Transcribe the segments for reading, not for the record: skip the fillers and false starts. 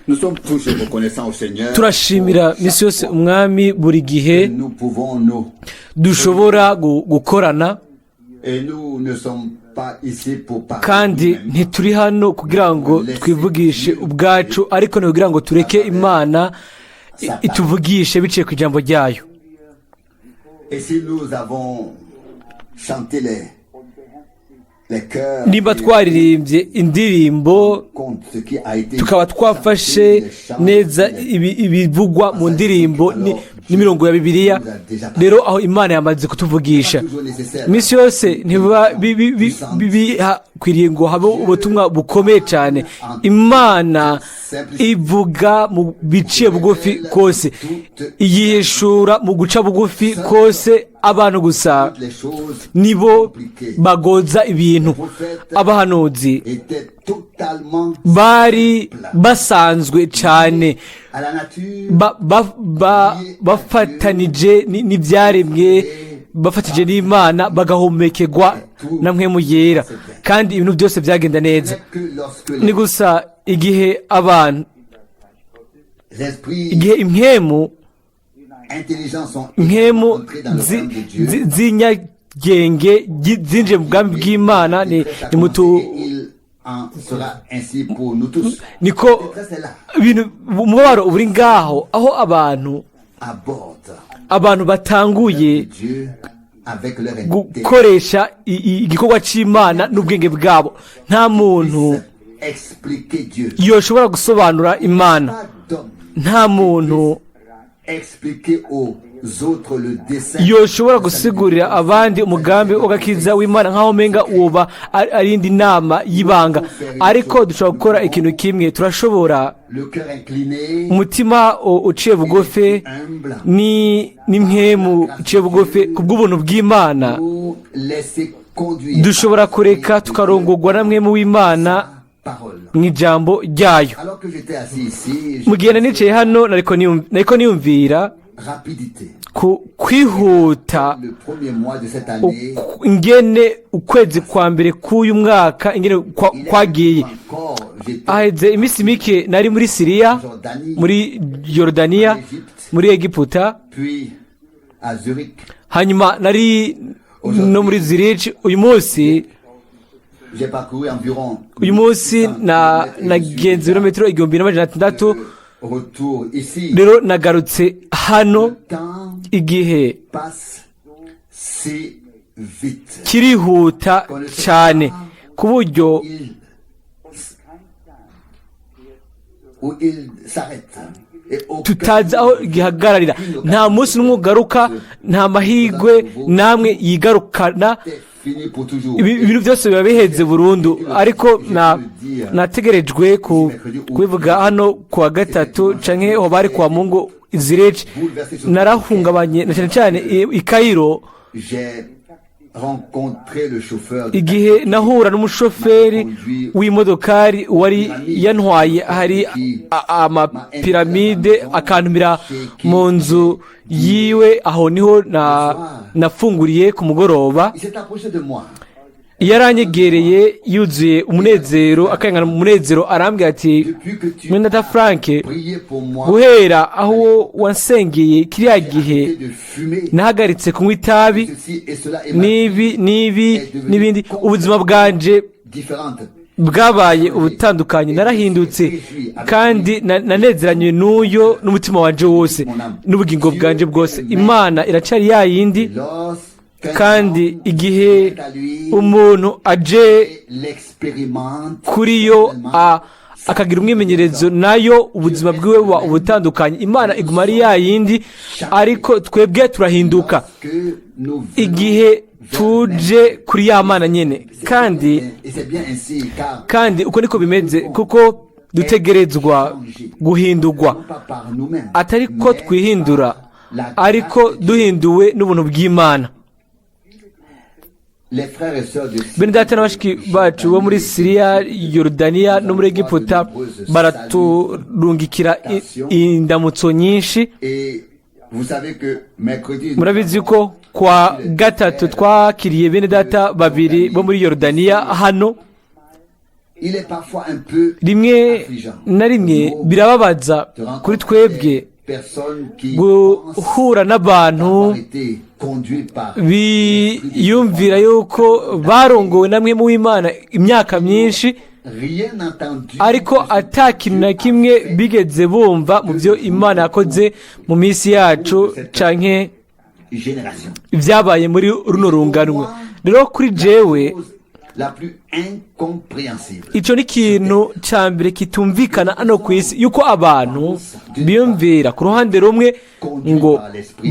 Nous sommes toujours reconnaissants au Seigneur. Turashimira misi yose Umwami buri gihe Nous pouvons nous. Dushobora gukorana. Et nous ne sommes pas ici pour parler Kandi nous-mêmes. Ntituri hano kugira ngo twivugishe ubwacu, ariko ni kugira ngo tureke Imana ituvugishe biciye ku ijambo ryayo. Et si nous avons chanté les chœurs, Niba twaririmbye indirimbo, compte ce qui a été tukaba twafashe neza ibivugwa mu ndirimbo n'imirongo ya Bibiliya, rero aho Imana yamaze kutuvugisha. Iminsi yose ntibiba bihakwiriye ngo habe ubutumwa bukomeye cyane. Imana ivuga mu biciye bugufi kose, yihishura mu guca bugufi kose. Abantu gusa les choses nibo bagoza ibintu. Abahanuzi étaient totalement bari basanzwe cyane, à la nature bafatanije n'ibyaremwe, bafatanyije n'Imana, bagahumekerwa na Mpwemu Yera, kandi ibintu byose byagenda neza. Que lorsque Ni gusa igihe abantu, les esprits igihe impwemu intelligents sont impwemu entrés dans le royaume de Dieu, z'inyagenge zinjiye mu bwami bw'Imana, ni mutu il en sera ainsi pour nous tous. Niko Détresse est là, ibintu, umubabaro uri ngaho aho abantu aborde abantu batanguye Dieu avec leur gukoresha igikorwa cy'Imana n'ubwenge bwabo. Nta muntu expliquer Dieu. yoshobora gusobanura Imana. Pas d'homme Nta muntu expliquer aux autres le dessein. Yoshobora gusigurira abandi umugambi w'agakiza w'Imana nk'aho umenga woba ari indi nama y'ibanga. Ariko dushobora gukora ikintu kimwe: turashobora, Le cœur incliné, umutima uciye bugufi humble, ni n'impwemu uciye bugufi, ku bw'ubuntu bw'Imana, pour laisser conduire dushobora kureka tukarongorwa na Mpwemu w'Imana parole. Mu ijambo ryayo. Alors que j'étais assis ici, Mu gihe nanicaye hano, nariko niyumvira rapidité. Ku kwihuta, Le premier mois de cette année, ingene ukwezi kwa mbere k'uyu mwaka ingene kwagiye. encore, j'étais Aheze iminsi mike nari muri Siriya, Jordanie, muri Yorodaniya, muri Egiputa, puis à Zurich. Hanyuma nari no muri Zurich. Uyu munsi, J'ai parcouru environ uyu munsi na nagenze ibirometero 1600. Retour ici. Rero nagarutse hano. Le temps Igihe passe si vite. Kirihuta cyane ku buryo Il, où il s'arrête. Et aucun tutazi aho gihagararira. Nta munsi n'umwe ugaruka, nta mahirwe namwe yigarukana. C'est fini pour toujours. Ibintu byose biba biheze burundu. Ariko nategerejwe kubivuga hano ku wa gatatu canke ho bari kuwa Mungu izireci. Narahungabanye na cyane cyane i Kayiro, J'ai rencontré le chauffeur de igihe nahura n'umushoferi w'imodokari wari yantwaye hari amapiramide, akantumira mu nzu yiwe. Aho niho nafunguriye ku mugoroba. Il s'est approché de moi. Yaranyegereye yuzuye umunezero, akayangana mu munezero, arambwira ati: Depuis que tu "Mwene data Frank, prié pour moi, guhera aho wansengeye kiriya gihe, arrêté de fumer, nahagaritse kunywa itabi, ceci et cela et ma n'ibi n'ibi n'ibindi. Ubuzima bwanje différente. Bwabaye ubutandukanye, narahindutse, kandi nanezeranywe n'uyo n'umutima wanje wose n'ubugingo bwanje bwose. Imana iracari ya yindi." Lorsqu'un Kandi homme igihe vient à lui umuntu aje l'expérimente kuri yo, akagira umwimenyerezo nayo, ubuzima bwiwe buba ubutandukanye. Imana iguma ari ya yindi, ariko twebwe turahinduka que nous venons igihe tuje kuri ya Mana nyine. Kandi et c'est bien ainsi car kandi uko niko bimeze, kuko dutegerezwa guhindurwa, non pas par nous-mêmes, atari ko mais twihindura, la ariko grâce de Dieu. Duhinduwe n'ubuntu bw'Imana. Les frères et sœurs de Bene data na bashiki bacu bo muri Siriya, Yorodaniya no muri Egiputa baraturungikira indamutso nyinshi. Et vous savez que mercredi, Murabizi ko kwa gatatu twakiriye bene data babiri bo muri Yorodaniya hano. Il est parfois un peu Rimwe na rimwe birababaza de rencontrer kuri twebwe des personnes qui pensent guhura n'abantu avoir été conduits par biyumvira yuko barongowe na mwe mu w'Imana imyaka myinshi, rien entendu ariko de ce ata kintu na kimwe bigeze bumva mu byo Imana yakoze mu minsi yacu canke génération. ibyabaye muri runo runganwe. Rero kuri jewe, Chose la plus incompréhensible. ico ni ikintu ca mbere kitumvikana hano ku isi, yuko abantu biyumvira ku ruhande rumwe ngo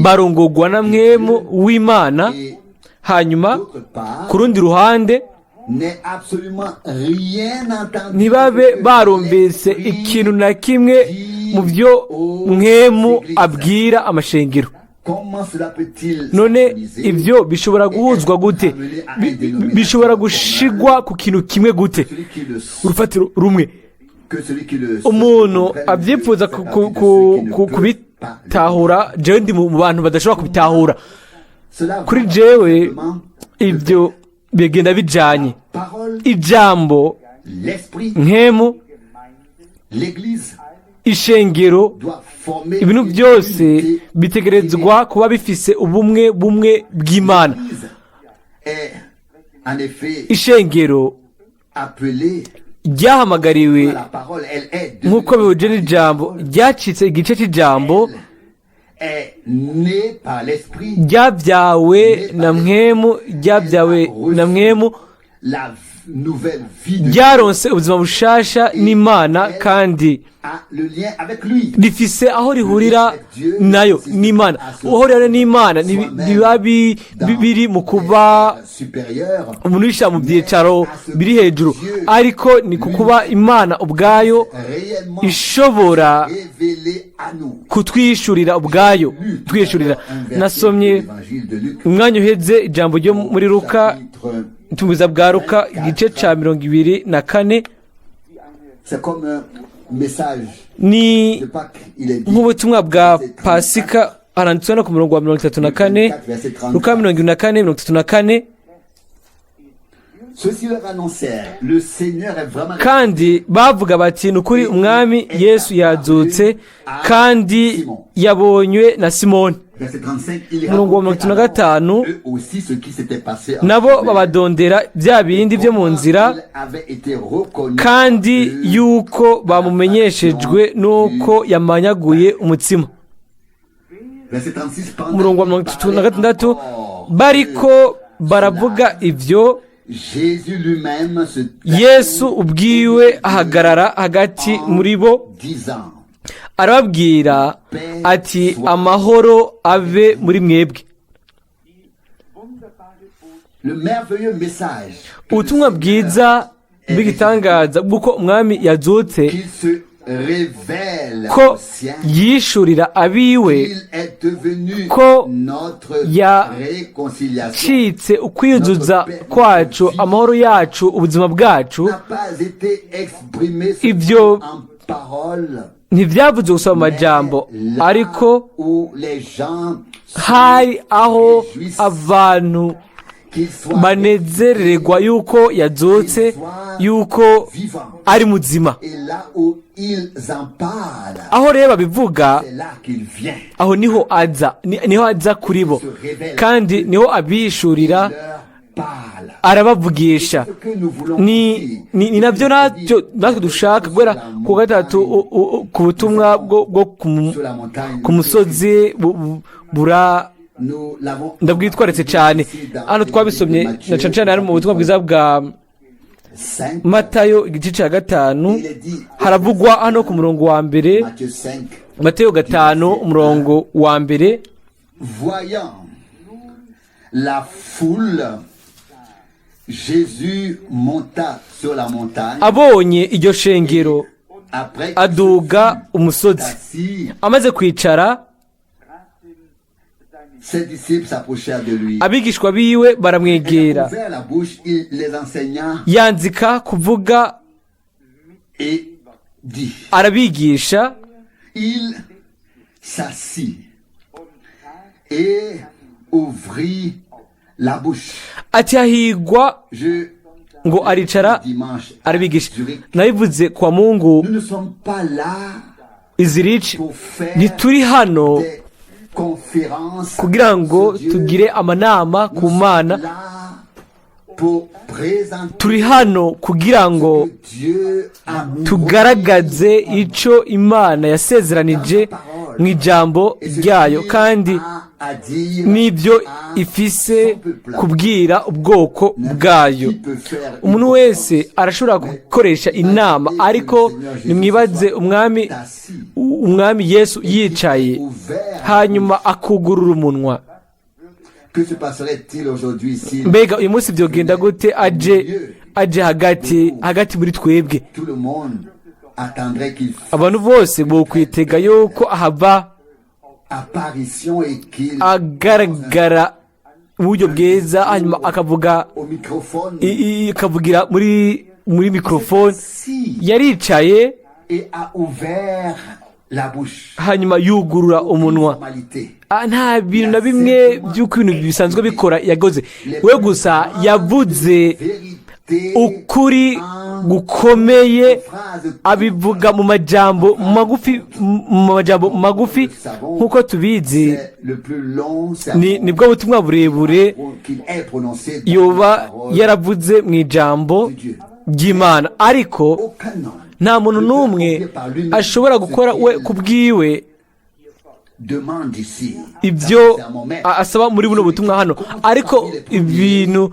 barongogwa na mwemu w'Imana, Et hanyuma d'autre part, ku rundi ruhande n'est absolument rien entendu ntibabe de ce que barumvise l'Esprit ikintu na kimwe mu byo mwemu abwira amashengero. Comment cela peut-il None s'harmoniser ibyo bishobora guhuzwa gute? Bishobora gushigwa ku kintu kimwe gute, celui qui le urufatiro rumwe? que celui qui le Umuntu comprenne abyifuza fait partie de ceux qui ne peuvent pas le kubitahura, jewe ndi mu bantu badashobora kubitahura. Cela va Kuri jewe, simplement ibyo bigenda bijanye parole, ijambo, l'esprit, nkemu, l'église ishengero, doit former ibintu une byose unité. bitegerezwa kuba bifise ubumwe bumwe bw'Imana. L'église est en effet Ishengero appelée ryahamagariwe à la parole, elle est nk'uko devenue bihuje n'ijambo, ryacitse igice cy'ijambo, elle est née par l'esprit, ryabyawe na mwemu, ryabyawe na mwemu, la nouvelle vie de Dieu ryaronse ubuzima bushasha n'Imana, kandi a le lien avec lui. rifise aho rihurira nayo n'Imana. Aho rihurira n'Imana ntibiba biri mu kuba Supérieur, umuntu yishyira mu byicaro biri hejuru, ariko ni ku kuba Imana ubwayo réellement ishobora révélé à nous. kutwishurira ubwayo, twishurira. Nasomye L'évangile de Luc, umwanya uheze ijambo ryo muri Luka, chapitre ubutumwa bwa Luka, igice ca 24. C'est comme un message Ni de Pâques, il est dit. nk'ubutumwa bwa Pasika, haranditswe no ku murongo wa 34, Luka 24, 34. Ceux-ci leur annoncèrent, le Seigneur est vraiment Kandi bavuga bati: "Ni ukuri, Umwami Yesu yazutse, kandi yabonywe na Simoni." Verset 35, il Umurongo wa 35, eux aussi ce qui s'était passé en nabo chemin. babadondera bya bindi byo mu nzira, Il avait été reconnu kandi par eux. yuko bamumenyeshejwe n'uko yamanyaguye umutsima. Verset 36, pendant Umurongo wa qu'ils 36, parlaient encore bariko baravuga ibyo, Jésus lui-même se Yesu ubwiwe ahagarara hagati muri bo, disant, arababwira ati: "Amahoro abe muri mwebwe." Le merveilleux message Ubutumwa bwiza bw'igitangaza bw'uko Umwami yazutse, qu'il se révèle ko aux siens, yishurira abiwe, il est devenu ko notre réconciliation, yacitse ukwiyuzuza kwacu, amahoro yacu, ubuzima bwacu. N'a pas été exprimé Ibyo en parole, ntibyavuze gusa mu majambo, là ariko où les gens se hari aho réjouissent abantu qu'il soit banezererwa yuko yazutse, yuko vivant. ari muzima. Et là où ils en parlent, Aho rero babivuga, c'est là qu'il vient. aho niho aza, niho aza kuri bo, kandi niho abishurira, Leur parle. arabavugisha. Ce que nous voulons Ni aussi, ni nabyo natwe dushaka guhera ku wa gatatu ku butumwa bwo sur la montagne, ku musozi bura nous l'avons ndabwitwaritse cyane. Hano twabisomye na cane cane hano mu butumwa bwiza bwa 5, Matayo, igice cya 5, il est dit, haravugwa hano ku murongo wa 1. Matthieu 5, Matayo 5, umurongo wa 1. Voyant la foule, Jésus monta sur la montagne. Abonye iryo shengero, Après qu'il aduga se umusozi. fut assis, Amaze kwicara, ses disciples s'approchèrent de lui. abigishwa biwe Il baramwegera. ouvert la bouche, il les enseigna Yanzika kuvuga, et dit. arabigisha. Il s'assit et ouvrit la bouche. Ati: "Hahigwa Je Ngo aricara dimanche à arabigisha. Zurich. Nabivuze kwa Mungu Nous ne sommes pas là izirici, pour faire ntituri hano des conférences kugira ngo sur Dieu. tugire amanama Nous ku sommes Mana. là pour présenter Turi hano kugira ngo ce que Dieu a tugaragaze icyo Imana yasezeranije mu ijambo et ce ryayo, qu'il kandi a à dire n'ibyo à ifise son peuple. kubwira ubwoko bwayo. Qui peut faire une Umuntu wese conférence, arashobora gukoresha inama, ariko nimwibaze umwami Yesu yicaye ouvert. hanyuma akugurura umunwa. Que se passerait-il aujourd'hui si Mbega uyu munsi byogenda gute aje hagati hagati muri twebwe? tout le monde attendrait qu'il fasse Abantu bose bokwitega yuko ahava apparition et qu'il agaragara mu buryo bwiza, hanyuma akavuga au microphone akavugira muri mikorofone. si Yaricaye et a ouvert la bouche. hanyuma yugurura umunwa. Formalité. Ah, nta bintu na bimwe by'uko ibintu bisanzwe bikora yagoze we, gusa yavuze Vérité ukuri en gukomeye, phrase abivuga mu majambo magufi, mu majambo magufi. Nk'uko tubizi, c'est le plus long sermon ni nibwo butumwa burebure qu'il ait prononcé dans la yoba parole yaravuze mu ijambo de Dieu. ry'Imana, ariko Aucun homme nta muntu ne peut n'umwe accomplir par lui-même ashobora ce gukora we qu'il ku bwiwe demande ici ibyo dans ce sermon. Mais asaba muri buno butumwa hano, ariko ibintu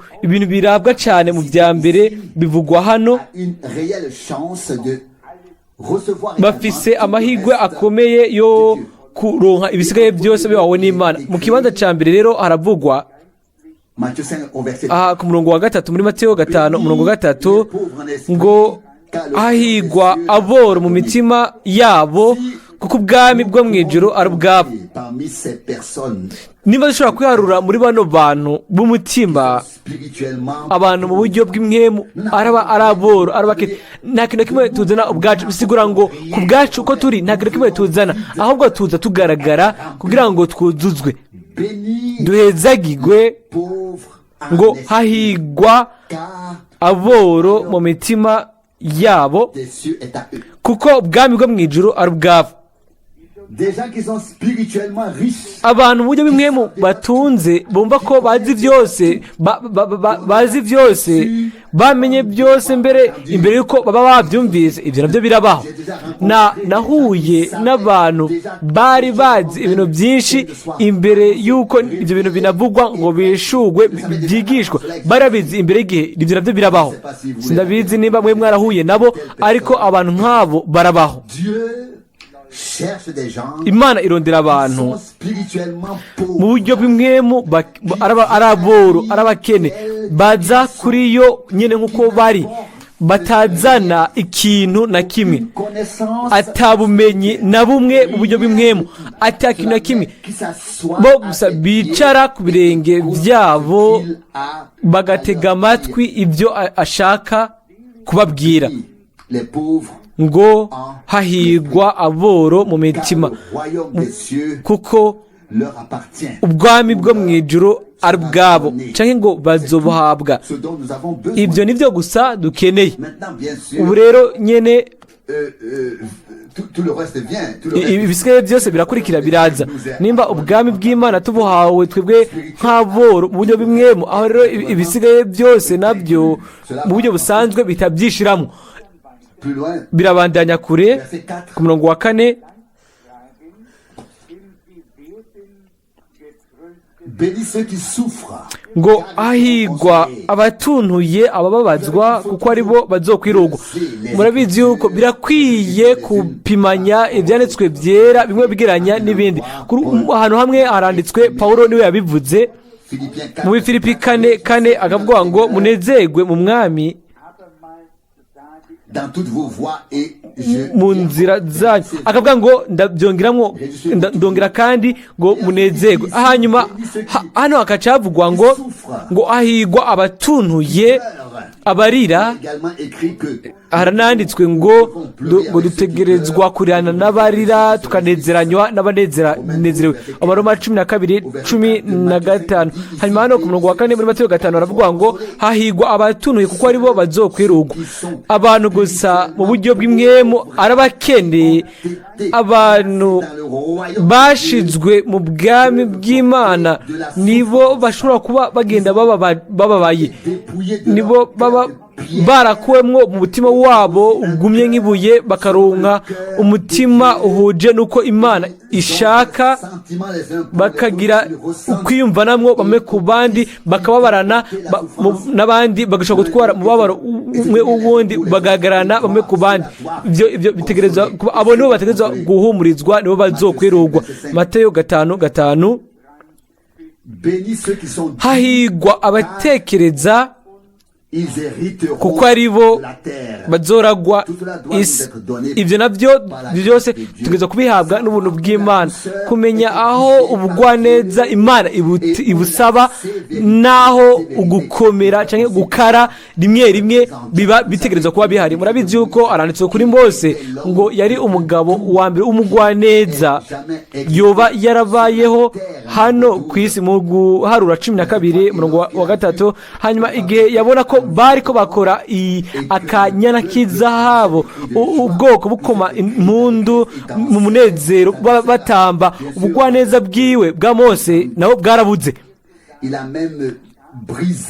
birabwa cyane mu bya mbere bivugwa hano a une réelle chance de recevoir bafise également tout le amahirwe reste akomeye yo kuronka ibisigaye byose bihawe n'Imana. Mu kibanza cya mbere rero haravugwa Matthieu 5 au verset aha ku murongo wa 3, muri Mateyo 5 umurongo wa 3, ngo hahigwa aboro mu mitima yabo, kuko ubwami bwo mu ijuru ari ubwabo. Parmi ces personnes Niba dushobora kwiharura muri bano bantu b'umutima, spirituellement abantu mu buryo bw'impwemu, araba ari aboro, ari abakene, nta kintu na kimwe tuzana ubwacu. Bisigura ngo ku bwacu uko turi nta kintu na kimwe tuzana, ahubwo tuza tugaragara kugira ngo twuzuzwe, bénis duhezagigwe. pauvres en Ngo esprit, hahigwa car aboro mu mitima yabo, des cieux est à eux. kuko ubwami bwo mu ijuru ari ubwabo. Des gens qui sont spirituellement riches, Abantu mu buryo bw'impwemu batunze, bumva ko bazi byose, bazi byose, bamenye byose mbere imbere y'uko baba babyumvise, ibyo nabyo birabaho. Na nahuye n'abantu bari bazi ibintu byinshi imbere y'uko ibyo bintu binavugwa ngo bishugwe byigishwa, bari babizi imbere y'igihe. Ibyo nabyo birabaho. Sindabizi niba mwe mwarahuye nabo, ariko abantu nk'abo barabaho. Dieu cherche des gens Imana irondera qui abantu sont spirituellement mu pauvres, buryo bw'impwemu ari aboro, ari abakene, baza kuri yo nyine nk'uko bari, batazana ikintu na kimwe, une connaissance atabumenyi na bumwe mu buryo bw'impwemu, ata kintu na kimwe, qui s'assoit bo à gusa ses bicara pieds ku birenge et écoute byabo, ce qu'il a bagatega à leur amatwi ibyo ashaka kubabwira. dire. Les pauvres, Ngo hahigwa aboro mu car mitima, le royaume des cieux kuko leur appartient. ubwami bwo mu ijuru ari ubwabo, cyangwa ngo bazobuhabwa. Ce dont nous avons besoin. Ibyo ni byo gusa dukeneye. Maintenant, bien sûr, Ubu rero nyine tout le reste vient. Tout le reste ibisigaye byose birakurikira, biraza. Nimba ubwami bw'Imana tubuhawe twebwe nk'aboro mu buryo bimwemo, aho rero ibisigaye byose nabyo mu buryo busanzwe bitabyishiramo. Plus loin, Birabandanya kure verset 4. ku murongo wa 4. Bénis ceux qui souffrent. Ngo hahigwa abatuntuye, abababazwa, kuko ari bo bazokwirugwa. Murabizi yuko birakwiye kupimanya ibyanditswe byera bimwe bigeranya n'ibindi. Ahantu hamwe haranditswe, Pawulo niwe yabivuze Philippiens 4. mu Bifilipi 4:4, akavuga ngo munezerwe mu Mwami Dans toutes vos voies et mu nzira zanyu. Akavuga ngo ndabyongeramo, ndongera kandi ngo munezerwe. Hanyuma hano hakaca havugwa ngo hahigwa abatuntuye, abarira. Harananditswe ngo dutegerezwa kurirana n'abarira, tukanezeranywa n'abanezerewe, Abaroma 12:15. Hanyuma hano ku murongo wa 4 muri Matayo 5 haravuga ngo hahigwa abatunuye, kuko aribo bazokwirugwa. Abantu gusa mu buryo bw'imwemu arabakene, abantu bashizwe mu bwami bw'Imana, nibo bashobora kuba bagenda bababaye, nibo baba barakuwemwo mu mutima wabo ugumye nk'ibuye, bakaronka umutima uhuje n'uko Imana ishaka, bakagira ukwiyumvanamwo bamwe ku bandi, bakababarana n'abandi, bagashobora gutwara umubabaro umwe uwundi, bagahagararana bamwe ku bandi. Ibyo bitegerezwa kuba, abo nibo bategerezwa guhumurizwa, nibo bazokwirugwa. Matayo 5:5: hahigwa abatekereza, kuko ari bo bazoragwa isi. Ibyo nabyo byose tugeza kubihabwa n'ubuntu bw'Imana, kumenya aho ubugwaneza Imana ibusaba, n'aho ugukomera cyangwa gukara rimwe rimwe biba bitegerezwa kuba bihari. Murabizi yuko aranditse kuri Mose ngo yari umugabo wa mbere w'umugwaneza yoba yarabayeho hano ku isi, mu Guharura 12 umurongo wa 3. Hanyuma igihe yabona ko bari ko bakora akanyana k'izahabu, ubwoko bukoma impundu mu munezero, batamba, ubugwaneza bwiwe bwa Mose nabo bwarabuze.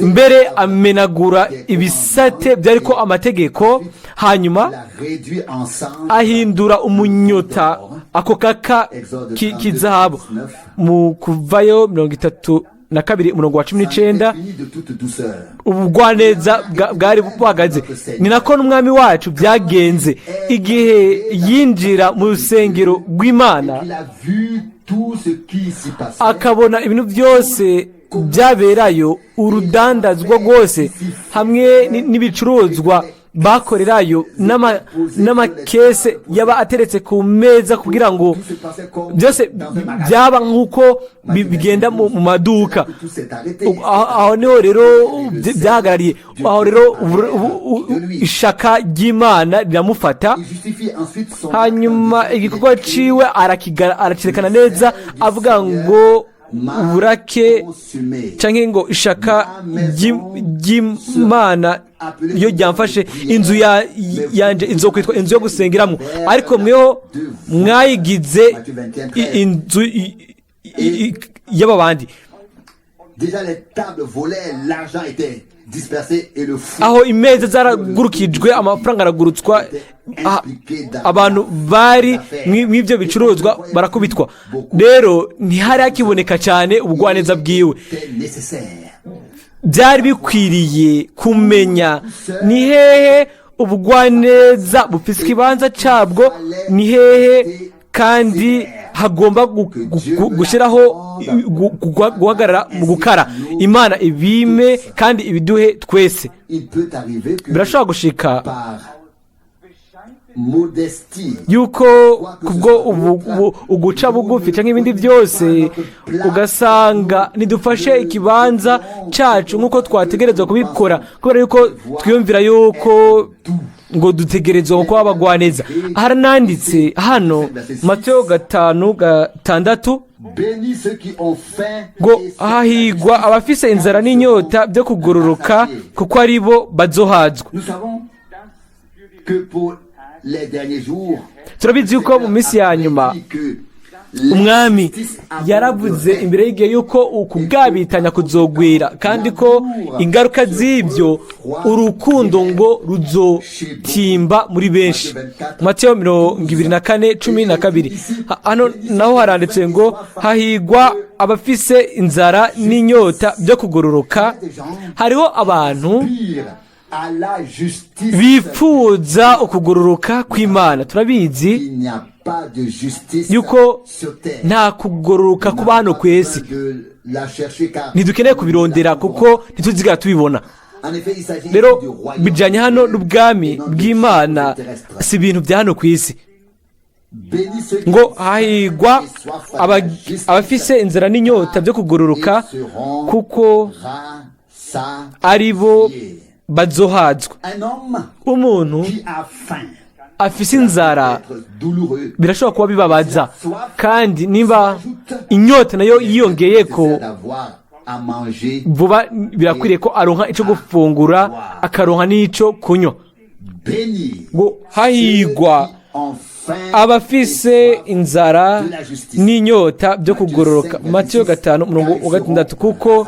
Mbere amenagura ibisate byari ko amategeko, hanyuma ahindura umunyota ako kaka k'izahabu, mu Kuvayo 32 umurongo wa 19. Ubugwaneza bwari buhagaze. Ni nako n'Umwami wacu byagenze igihe yinjira mu rusengero rw'Imana, akabona ibintu byose byaberayo, urudandazwa rwose hamwe n'ibicuruzwa bakorerayo, n'amakese yaba ateretse ku meza, kugira ngo byose byaba nk'uko bigenda mu maduka. Aho niho rero byahagarariye. Aho rero ishaka ry'Imana riramufata. Hanyuma igikorwa ciwe arakirekana neza, avuga ngo uburake cyangwa ngo ishaka ry'Imana iyo ryamfashe, inzu yanjye inzu kwitwa inzu yo gusengeramo, ariko mweho mwayigize inzu y'ababandi. Déjà les tables volaient, l'argent était dispersé et le fou Aho imeza zaragurukijwe, amafaranga aragurutswa, abantu bari mw'ibyo bicuruzwa barakubitwa. Rero ntihari hakiboneka cyane ubugwaneza bwiwe. était nécessaire. Byari bikwiriye kumenya ni hehe ubugwaneza bufise ikibanza cyabwo, ni hehe kandi hagomba gushyiraho guhagarara mu gukara. Imana ibime kandi ibiduhe twese. Il peut arriver que Birashobora gushika par modestie, yuko kubwo uguca bugufi cyangwa ibindi byose, ugasanga ntidufashe ikibanza cyacu nk'uko twategerezwa kubikora, kubera yuko twiyumvira yuko ngo dutegerezwa kuba abagwaneza. Harananditse hano, Matayo 5:6 bénis ceux qui ont faim ngo et soif. hahigwa abafise inzara n'inyota byo kugororoka, kuko ari bo bazohazwa. Nous savons que pour les derniers jours, Turabizi yuko mu minsi ya nyuma que Umwami yaravuze imbere y'igihe yuko ukugabitanya kuzogwira, kandi ko ingaruka z'ibyo, urukundo ngo ruzotimba muri benshi, Matayo 24:12. Hano naho haranditse ngo hahigwa abafise inzara n'inyota byo kugororoka. Hariho abantu pire à la justice. bifuza ukugororoka kw'Imana. Turabizi Il n'y a pas de justice yuko sur terre. nta kugororoka kuba hano ku isi. De la chercher car Ntidukeneye kubirondera, kuko ntituzigera tubibona. En effet, il s'agit Rero du royaume bijyanye hano de Dieu n'ubwami et non des bw'Imana, choses terrestres. Si ibintu bya hano ku isi. Bénis ceux qui Ngo ont faim hahigwa et soif de la justice, abafise inzara n'inyota byo kugororoka, ils seront kuko ari bo rassasiés. bazohazwa. Un homme Umuntu qui a faim afise inzara être douloureux. birashobora kuba bibabaza, kandi niba inyota nayo yiyongeye ko Nécessaire d'avoir à manger. vuba, birakwiriye ko aronka icyo gufungura, akaronka n'icyo kunywa. Bénis Ngo hahigwa ceux qui ont faim abafise et soif inzara de la justice. n'inyota byo kugororoka, Matiyo 5:6, kuko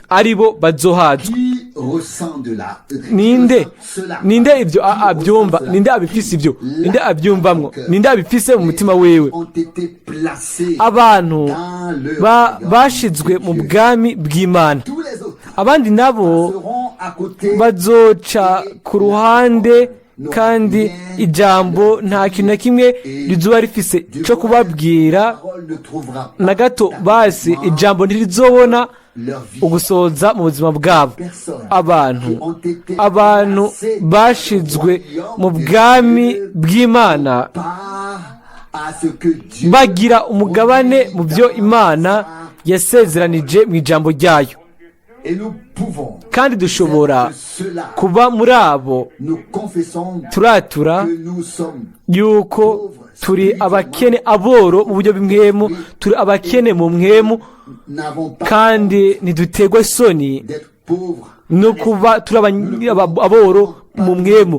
ari bo bazohazwa. Qui ressent de la qui Ninde ressent cela? ninde ibyo Qui abyumva? ressent cela? Ninde abifise ibyo? Là, Ninde abyumvamwo? donc, Ninde abifise mu mutima wiwe? ont été placés Abantu dans le royaume bashizwe de mu Dieu. bwami bw'Imana. Tous les autres Abandi nabo seront à côté. bazoca ku ruhande, kandi ijambo nta kintu na kimwe rizoba rifise cyo kubabwira La parole ne trouvera pas na gato. Basi ijambo ntirizobona leur vie. ugusohoza mu buzima bwabo. Abantu bashizwe mu bwami bw'Imana Part à ce que Dieu bagira umugabane mu byo Imana yasezeranije mu ijambo ryayo. Et nous pouvons Kandi dushobora être cela. kuba muri abo. Nous confessons Turatura que nous sommes yuko turi abakene, aboro mu buryo bw'impwemu, turi abakene mu mpwemu, n'avons pas kandi ntiduterwa isoni d'être pauvres. no kuba turi aboro mu mpwemu.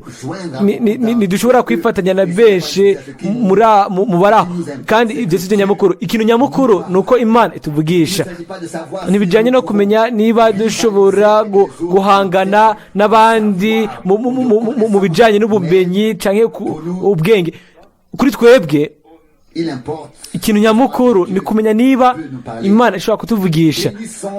Ntidushobora kwifatanya na benshi mu bari aho, kandi ibyo si byo nyamukuru. Ikintu nyamukuru ni uko Imana ituvugisha. Il ne s'agit pas de savoir si Ntibijyanye no nous kumenya niba dushobora guhangana n'abandi mu bijyanye n'ubumenyi cyangwa ubwenge. Kuri twebwe, Il importe ikintu nyamukuru ni kumenya niba Imana ishobora kutuvugisha.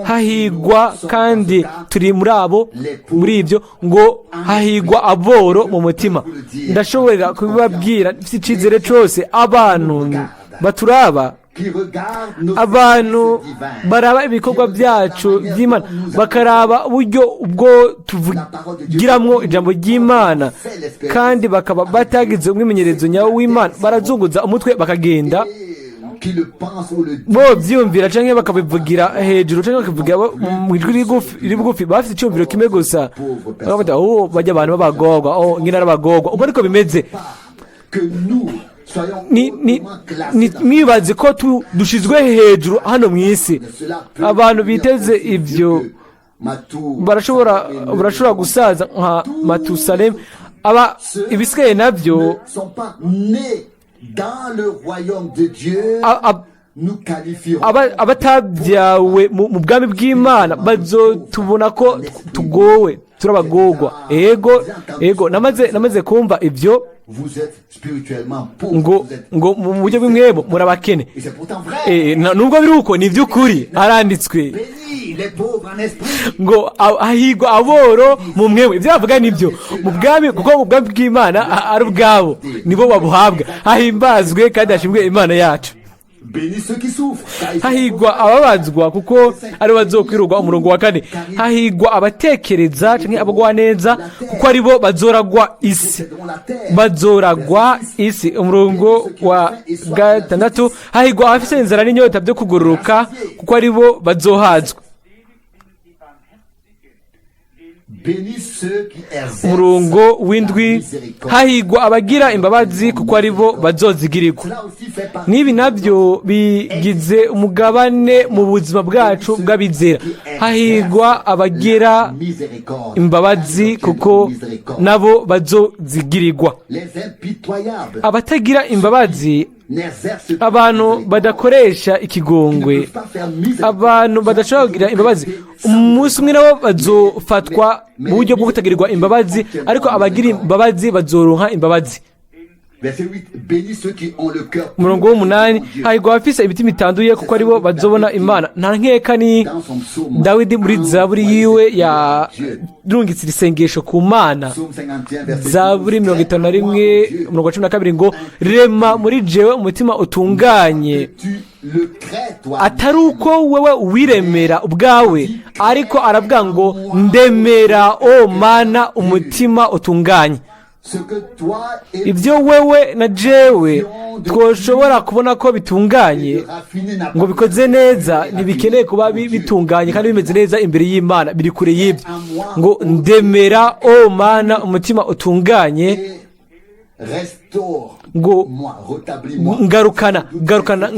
Hahigwa, kandi turi muri abo, muri ibyo, ngo hahigwa aboro mu mutima. Ndashobora kubibabwira mfite icyizere cyose, abantu baturaba, qui regardent nos abantu services divins, baraba ibikorwa byacu by'Imana, bakaraba uburyo ubwo tuvugiramwo ijambo ry'Imana, kandi bakaba batagize umwimenyerezo nyawo w'Imana, barazunguza umutwe bakagenda. Et qui le pensent ou le disent, Bo byiyumvira canke bakabivugira hejuru canke bakabivugira mu ijwi riri bugufi, bafite icyumviro kimwe gusa, bakavuga: "Oh, bajya abantu b'abagorwa, oh, ngina arabagorwa." Ubwo ariko bimeze. Pas que nous soyons hautement classés Ni dans mwibaze ko dushizwe hejuru hano mu isi. Cela peut Abantu devenir biteze aussi ibyo vieux que Matou, barashobora gusaza nka Matusalemu. Aba ibisigaye nabyo ne sont pas nés dans le royaume de Dieu, nous qualifierons abatabyawe mu bwami bw'Imana bazotubona ko tugowe, turabagorwa. Ego, ego, namaze kumva ibyo. Vous êtes spirituellement pauvre. Ngo Vous êtes ngo mu buryo bw'impwemu murabakene. Et c'est pourtant vrai. Nubwo biri uko, ni iby'ukuri, haranditswe. Bénis les pauvres en esprit. Ngo hahigwa aboro mu mpwemu. Ibyo bavuga nibyo mu bwami, kuko mu bwami bw'Imana ari ubwabo, nibo babuhabwa. Hahimbazwe kandi hashimwe Imana yacu. Bénis ceux qui souffrent, car ils sont Hahigwa ababazwa, kuko aribo bazokwirurwa. Umurongo wa 4: hahigwa abatekereza canke abagwa neza, kuko aribo bazoragwa isi. Posséderont la terre. Bazoragwa isi. Umurongo wa 6: hahigwa abafise inzara n'inyota byo kugororoka, kuko aribo bazohazwa. Bénis ceux qui exercent Umurongo w'7: la miséricorde. hahigwa abagira imbabazi, kuko aribo bazozigirirwa. Cela aussi fait partie N'ibi nabyo bigize umugabane mu buzima bwacu bw'abizera. Hahigwa abagira miséricorde. imbabazi, kuko nabo bazozigirirwa. Les impitoyables Abatagira imbabazi, n'exercent pas abantu miséricorde. badakoresha ikigongwe, Ils ne peuvent pas faire miséricorde. abantu badashobora kugira imbabazi, umunsi umwe nabo bazofatwa mu buryo bwo kutagirirwa imbabazi, ariko abagira imbabazi bazoronka imbabazi. Verset 8, bénis ceux qui ont le cœur Umurongo w'umunani, hahirwa abafise imitima itanduye, kuko aribo bazobona Imana. Nta nkeka ni dans son psaume. Dawidi muri zaburi yiwe yarungitse irisengesho ku Mana. Psaume 51, verset Zaburi 12, 51, umurongo wa 12 ngo: "Rema muri jewe umutima utunganye." Tu le crées toi. Atari uko wewe wiremera ubwawe, ariko aravuga ngo: "Ndemera, o Mana, umutima utunganye." Ce que toi et Ibyo wewe na jewe twoshobora kubona ko bitunganye, ngo bikoze neza, ntibikeneye kuba bitunganye kandi bimeze neza imbere y'Imana, biri kure y'ibyo. Ngo: "Ndemera, o Mana, umutima utunganye." Restaure Ngo: moi, rétablis-moi. "Ngarukana, ngarukana,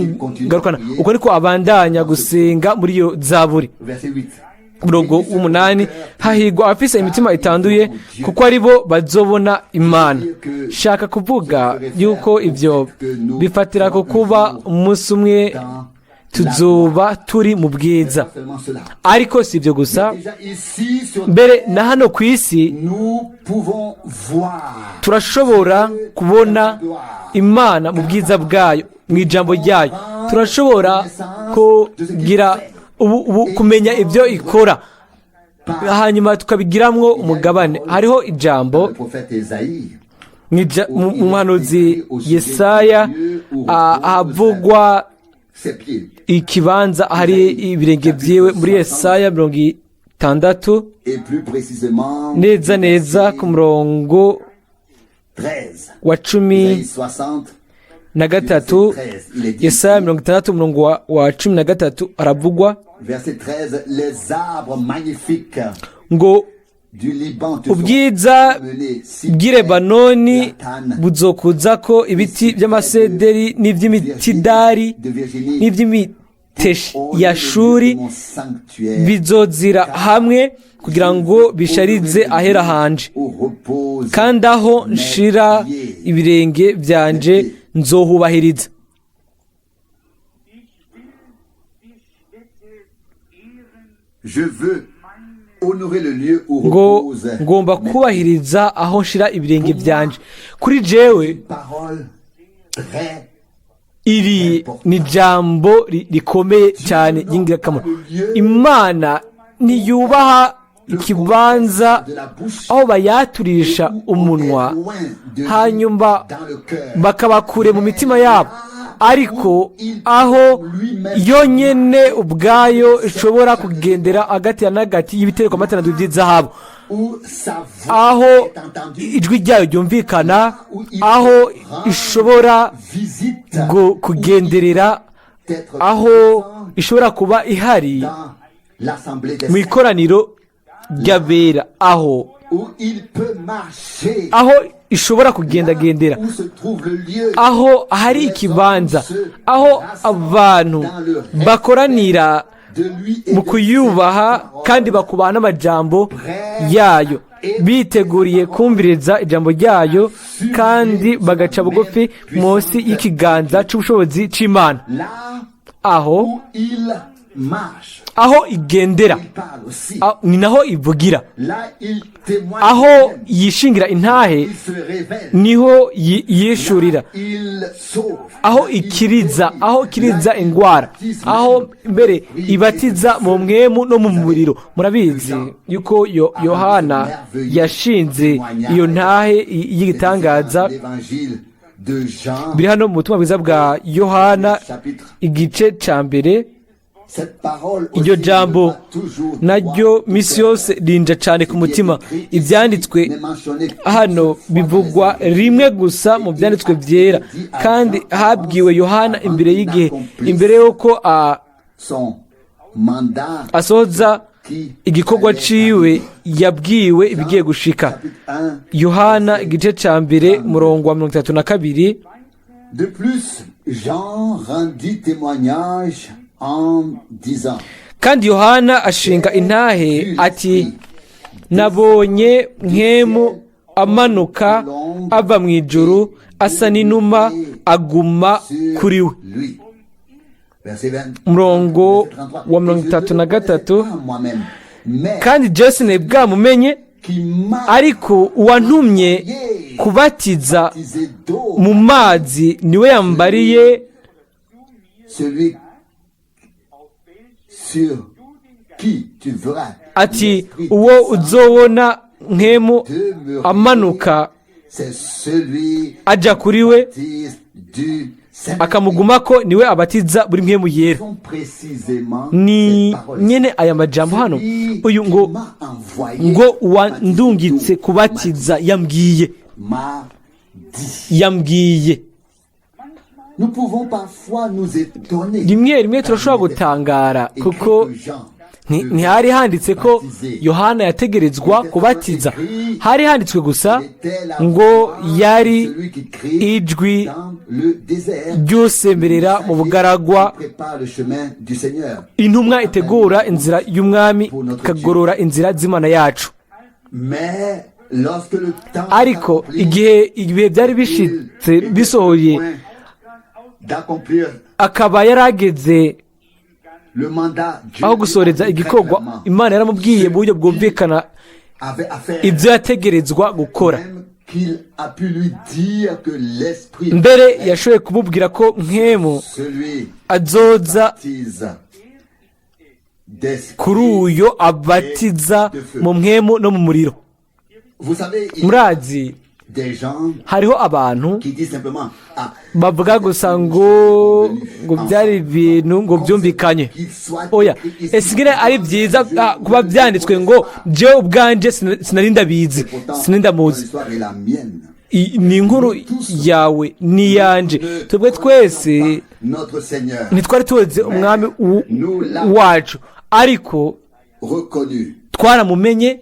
ngarukana." Uko niko abandanya gusenga muri iyo zaburi. Verset 8. Umurongo w'umunani, hahirwa abafise imitima itanduye, kuko ari bo bazobona Imana. Shaka kuvuga yuko ibyo bifatira ku kuba umunsi umwe Dans tuzoba turi mu bwiza. pas seulement cela. Ariko si ibyo gusa. Déjà ici sur Mbere na hano ku isi nous pouvons voir turashobora kubona Imana mu bwiza bwayo, mu ijambo ryayo. Turashobora kugira ubu kumenya ibyo ikora, hanyuma tukabigiramwo umugabane. Hariho ijambo le prophète Esaïe mu muhanuzi Yesaya, havugwa ses pieds. ikibanza hari ibirenge byiwe, muri Yesaya 60, Et plus précisément neza neza ku murongo 13. wa cumi Esaïe 60, na gatatu. 13. Il est dit, Yesaya 60, umurongo wa 13, aravugwa verset 13, les arbres magnifiques ngo: du Liban te "Ubwiza seront amenés, bw'i Lebanoni buzokuza ko, ibiti by'amasederi n'iby'imitidari de Virginie, n'iby'imiteyashuri mon sanctuaire, bizozira hamwe kugira ngo bisharize ahera hanje, où repose kandi aho nshira ibirenge byanje nzohubahiriza." Ich will die Stätte ehren. Je veux honorer le lieu où Ngo: repose "Ngomba mes kubahiriza aho nshira ibirenge byanje." Kuri jewe paroles très iri ni jambo rikomeye cyane ry'ingirakamaro. Imana ntiyubaha ikibanza de la bouche aho bayaturisha umunwa, hanyuma dans le cœur. bakaba kure mu mitima yabo, ariko aho yonyine ubwayo ishobora kugendera hagati ya n'agati y'ibitereko amatanadu by'izahabu, Où sa voix aho est entendue, ijwi ryayo ryumvikana, aho ishobora visite kugenderera, être aho présent ishobora kuba ihari dans l'assemblée des mu saints, ikoraniro ry'abera, aho où il peut marcher, aho ishobora kugendagendera, où se trouve le lieu aho hari ikibanza aho abantu bakoranira de lui et mu de kuyubaha ses paroles. kandi bakubaha n'amajambo yayo, biteguriye kumviriza ijambo ryayo kandi bagaca bugufi munsi y'ikiganza cy'ubushobozi cy'Imana. Là Aho où il marche, aho igendera, il parle aussi. Ni naho ivugira. Là, il témoigne. Aho yishingira intahe, Il se révèle. niho yishurira. Il sauve. Aho ikiriza, aho ikiriza ingwara, aho mbere ibatiza mu mwemu no mu muriro. Murabizi yuko Yohana yashinze iyo ntahe y'igitangaza. L'évangile de Jean, Biri hano mu butumwa bwiza bwa Yohana, chapitre. igice ca mbere. Cette parole Iryo aussi jambo me va toujours naryo droit au misi cœur. yose rinja cane ku mutima. Ivyanditswe hano bivugwa rimwe gusa mu vyanditswe vyera, kandi habwiwe Yohana imbere y'igihe, imbere y'uko Son mandat asohoza qui igikorwa ciwe, yabwiwe ibigiye gushika. Chapitre 1. Yohana igice ca mbere, umurongo wa 32. De plus, Jean rendit témoignage en disant: Kandi Yohana ashinga intahe ati: "Nabonye Mpwemu amanuka ava mu ijuru asa n'inuma, aguma sur kuri we." lui. Verset 20, Umurongo verset 33. wa Et mirongo je itatu ne na le connaissais gatatu. pas moi-même, mais Kandi Jesi bwamumenye, qui m'a Ariko uwantumye kubatiza baptisé d'eau, mu mazi niwe yambariye, celui sur qui tu verras ati l'Esprit uwo descendre, uzobona nkemu demeurer, amanuka c'est celui aja kuri we baptise du Saint-Esprit. akamugumako, niwe abatiza buri mpwemu yera. Sont précisément Ni ces paroles. nyene aya majambo hano Celui uyu qui ngo m'a envoyé ngo uwandungitse baptiser d'eau kubatiza yambwiye, m'a dit. yambwiye. Nous pouvons parfois nous étonner. Rimwe rimwe turashobora gutangara kuko ntihari handitse ko Yohana yategerezwa kubatiza. Hari handitswe gusa ngo yari ijwi ry'usemberera mu bugaragwa, intumwa itegura inzira y'umwami, ikagorora inzira z'Imana yacu. Ariko igihe ibihe byari bishitse bisohoye, akaba yarageze aho gusoreza igikorwa, Imana yaramubwiye mu buryo bwumvikana ibyo yategerezwa gukora. Mbere yashoboye kumubwira ko mpwemu azoza kuri uyo abatiza mu mpwemu no mu muriro. Murazi, hariho abantu bavuga gusa ngo byari ibintu ngo byumvikanye. Oya, ese ingene ari byiza kuba byanditswe ngo jewe ubwanje sinari ndabizi, sinari ndamuzi. Ni inkuru yawe n'iyanje, twebwe twese ntitwari tuzi umwami wacu, ariko twaramumenye.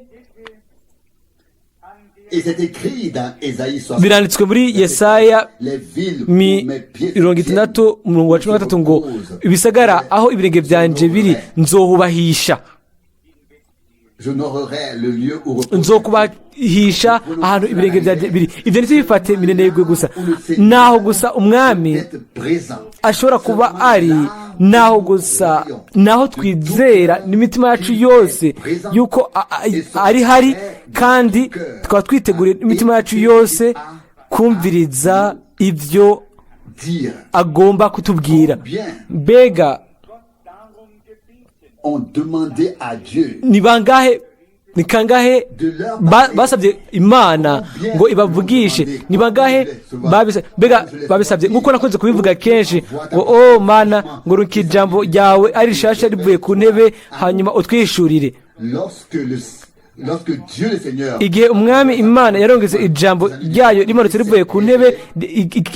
Biranditswe muri Yesaya 60 umurongo wa 13 ngo ibisagara aho ibirenge byanje biri nzohubahisha, nzokubahisha ahantu ibirenge byanjye biri. Ibyo ntitubifate minenegwe gusa, naho gusa umwami ashobora kuba ari, naho gusa naho twizera n'imitima yacu yose yuko ari hari, kandi tukaba twiteguriye n'imitima yacu yose kumviriza ibyo agomba kutubwira. Mbega ni bangahe, ni kangahe basabye Imana ngo ibavugishe? Ni bangahe mbega babisabye? Nk'uko nakunze kubivuga kenshi ngo o Mana, ngo ruka ijambo ryawe ari rishasha rivuye ku ntebe, hanyuma utwishurire. Igihe umwami Imana yarongeze ijambo ryayo rimanutse rivuye ku ntebe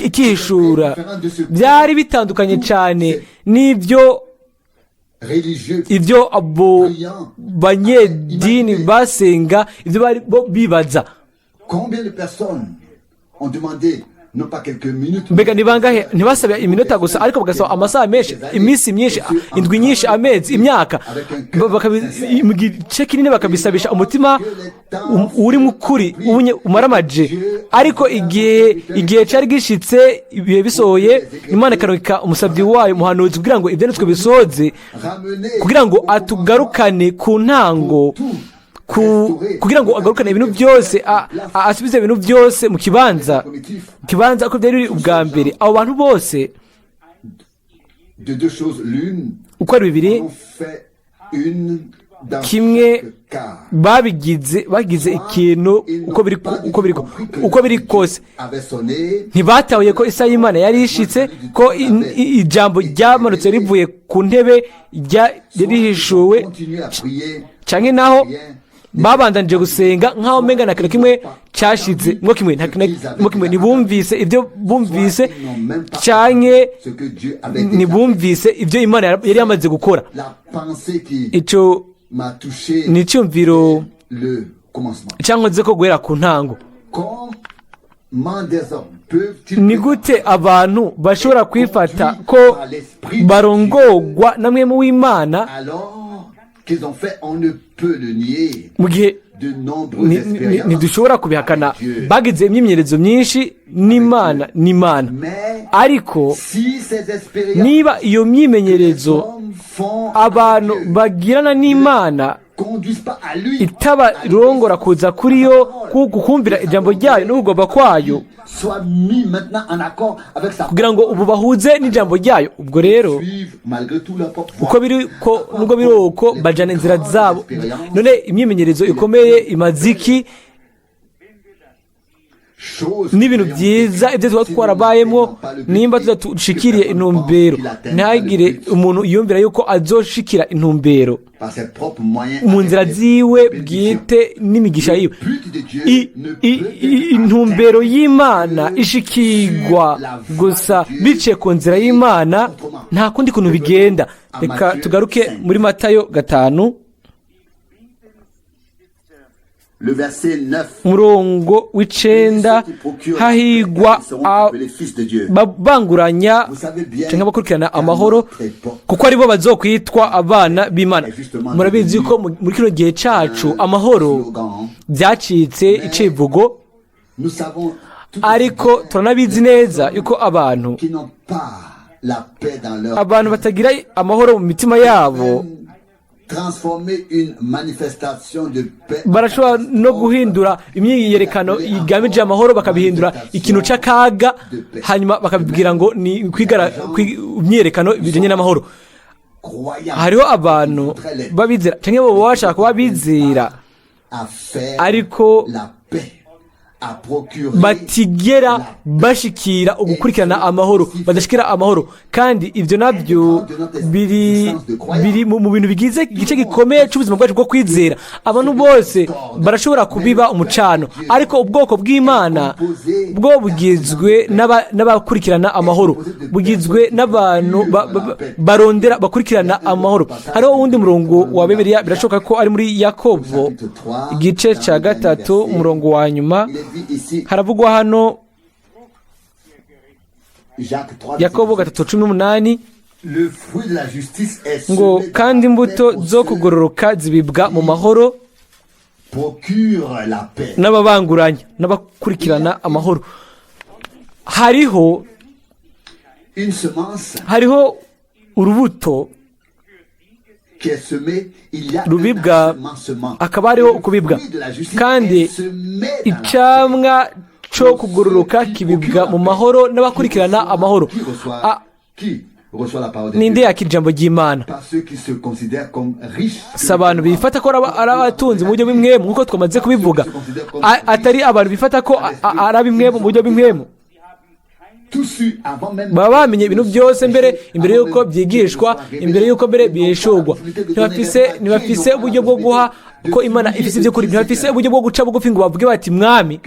ikihishura, byari bitandukanye cyane n'ibyo ibyo abo banyedini basenga, ibyo bari bo bibaza. Mbega ni bangahe ntibasabe iminota gusa, ariko bagasaba amasaha menshi, iminsi myinshi, indwi nyinshi, amezi, imyaka, mu gice kinini bakabisabisha umutima uri mu kuri umaramaje. Ariko igihe cyari gishitse, ibihe bisohoye, Imana ikarungika umusabyi wayo umuhanuzi kugira ngo ibyanditswe bisohoze, kugira ngo atugarukane ku ntango, kugira ngo agarukane ibintu byose, asubize ibintu byose mu kibanza, kibanza uko byari biri ubwa mbere. Abo bantu bose uko ari bibiri, kimwe bagize ikintu uko biri kose, ntibatahuye ko isaha y'Imana yari ishitse, ko ijambo ryamanutse rivuye ku ntebe rihishuwe, canke naho babandanije gusenga nk'aho umenga nta kintu kimwe cyashitse, mwo kimwe ntibumvise ibyo bumvise, canke ntibumvise ibyo Imana yari yamaze gukora. Ico ni icyumviro cyankoze ko guhera ku ntango. Ni gute abantu bashobora kwifata ko barongogwa na mwemu w'Imana mu gihe ntidushobora kubihakana, bagize imyimenyerezo myinshi n'Imana n'Imana, ariko niba iyo myimenyerezo abantu bagirana n'Imana Itabarongora kuza kuri yo gukumvira ijambo ryayo n'ukugomba kwayo, kugira ngo ubu bahuze n'ijambo ryayo. Ubwo rero uko biri ko nubwo biri uko, bajana inzira zabo. None imyimenyerezo ikomeye imaze iki, n'ibintu byiza ibyo tuba twarabayemo, nimba tudadushikiriye intumbero? Ntihagire umuntu yumvira yuko azoshikira intumbero mu nzira ziwe bwite n'imigisha yiwe. Intumbero y'Imana ishikirwa gusa biciye ku nzira y'Imana, nta kundi kuntu bigenda. Reka tugaruke muri Matayo 5, umurongo w'9: "Hahigwa banguranya cyangwa bakurikirana amahoro, kuko aribo bazokwitwa abana b'Imana." Murabizi ko muri kino gihe cyacu amahoro byacitse icivugo, ariko turanabizi neza yuko abantu batagira amahoro mu mitima yabo barashobora no guhindura imyiyerekano igamije amahoro, bakabihindura ikintu cy'akaga, hanyuma bakabibwira ngo ni imyiyerekano bijyanye n'amahoro. Hariho abantu babizera cyangwa bo bashaka kuba bizera, ariko batigera bashikira ugukurikirana amahoro, badashikira amahoro. Kandi ibyo nabyo biri mu bintu bigize igice gikomeye cy'ubuzima bwacu bwo kwizera. Abantu bose barashobora kubiba umucano, ariko ubwoko bw'Imana bwo bugizwe n'abakurikirana amahoro, bugizwe n'abantu barondera bakurikirana amahoro. Hariho uwundi murongo wa Bibiliya, birashoboka ko ari muri Yakobo igice cya 3, umurongo wa nyuma. Haravugwa hano, Yakobo 3:18, ngo: "Kandi imbuto zo kugororoka zibibwa mu mahoro n'ababanguranya n'abakurikirana amahoro." Hariho urubuto rubibwa, akaba hariho ukubibwa, kandi icamwa cyo kugororoka kibibwa mu mahoro n'abakurikirana amahoro. Ninde yakira ijambo ry'Imana? Si abantu bifata ko ari abatunzi mu buryo bw'impwemu, nk'uko twamaze kubivuga, atari abantu bifata ko ari ab'impwemu mu buryo bw'impwemu. Baba bamenye ibintu byose mbere, imbere y'uko byigishwa, imbere y'uko mbere bihishurwa. Ntibafise uburyo bwo guha ko Imana ifise ibyo kuri. Ntibafise uburyo bwo guca bugufi ngo bavuge bati: "Mwami,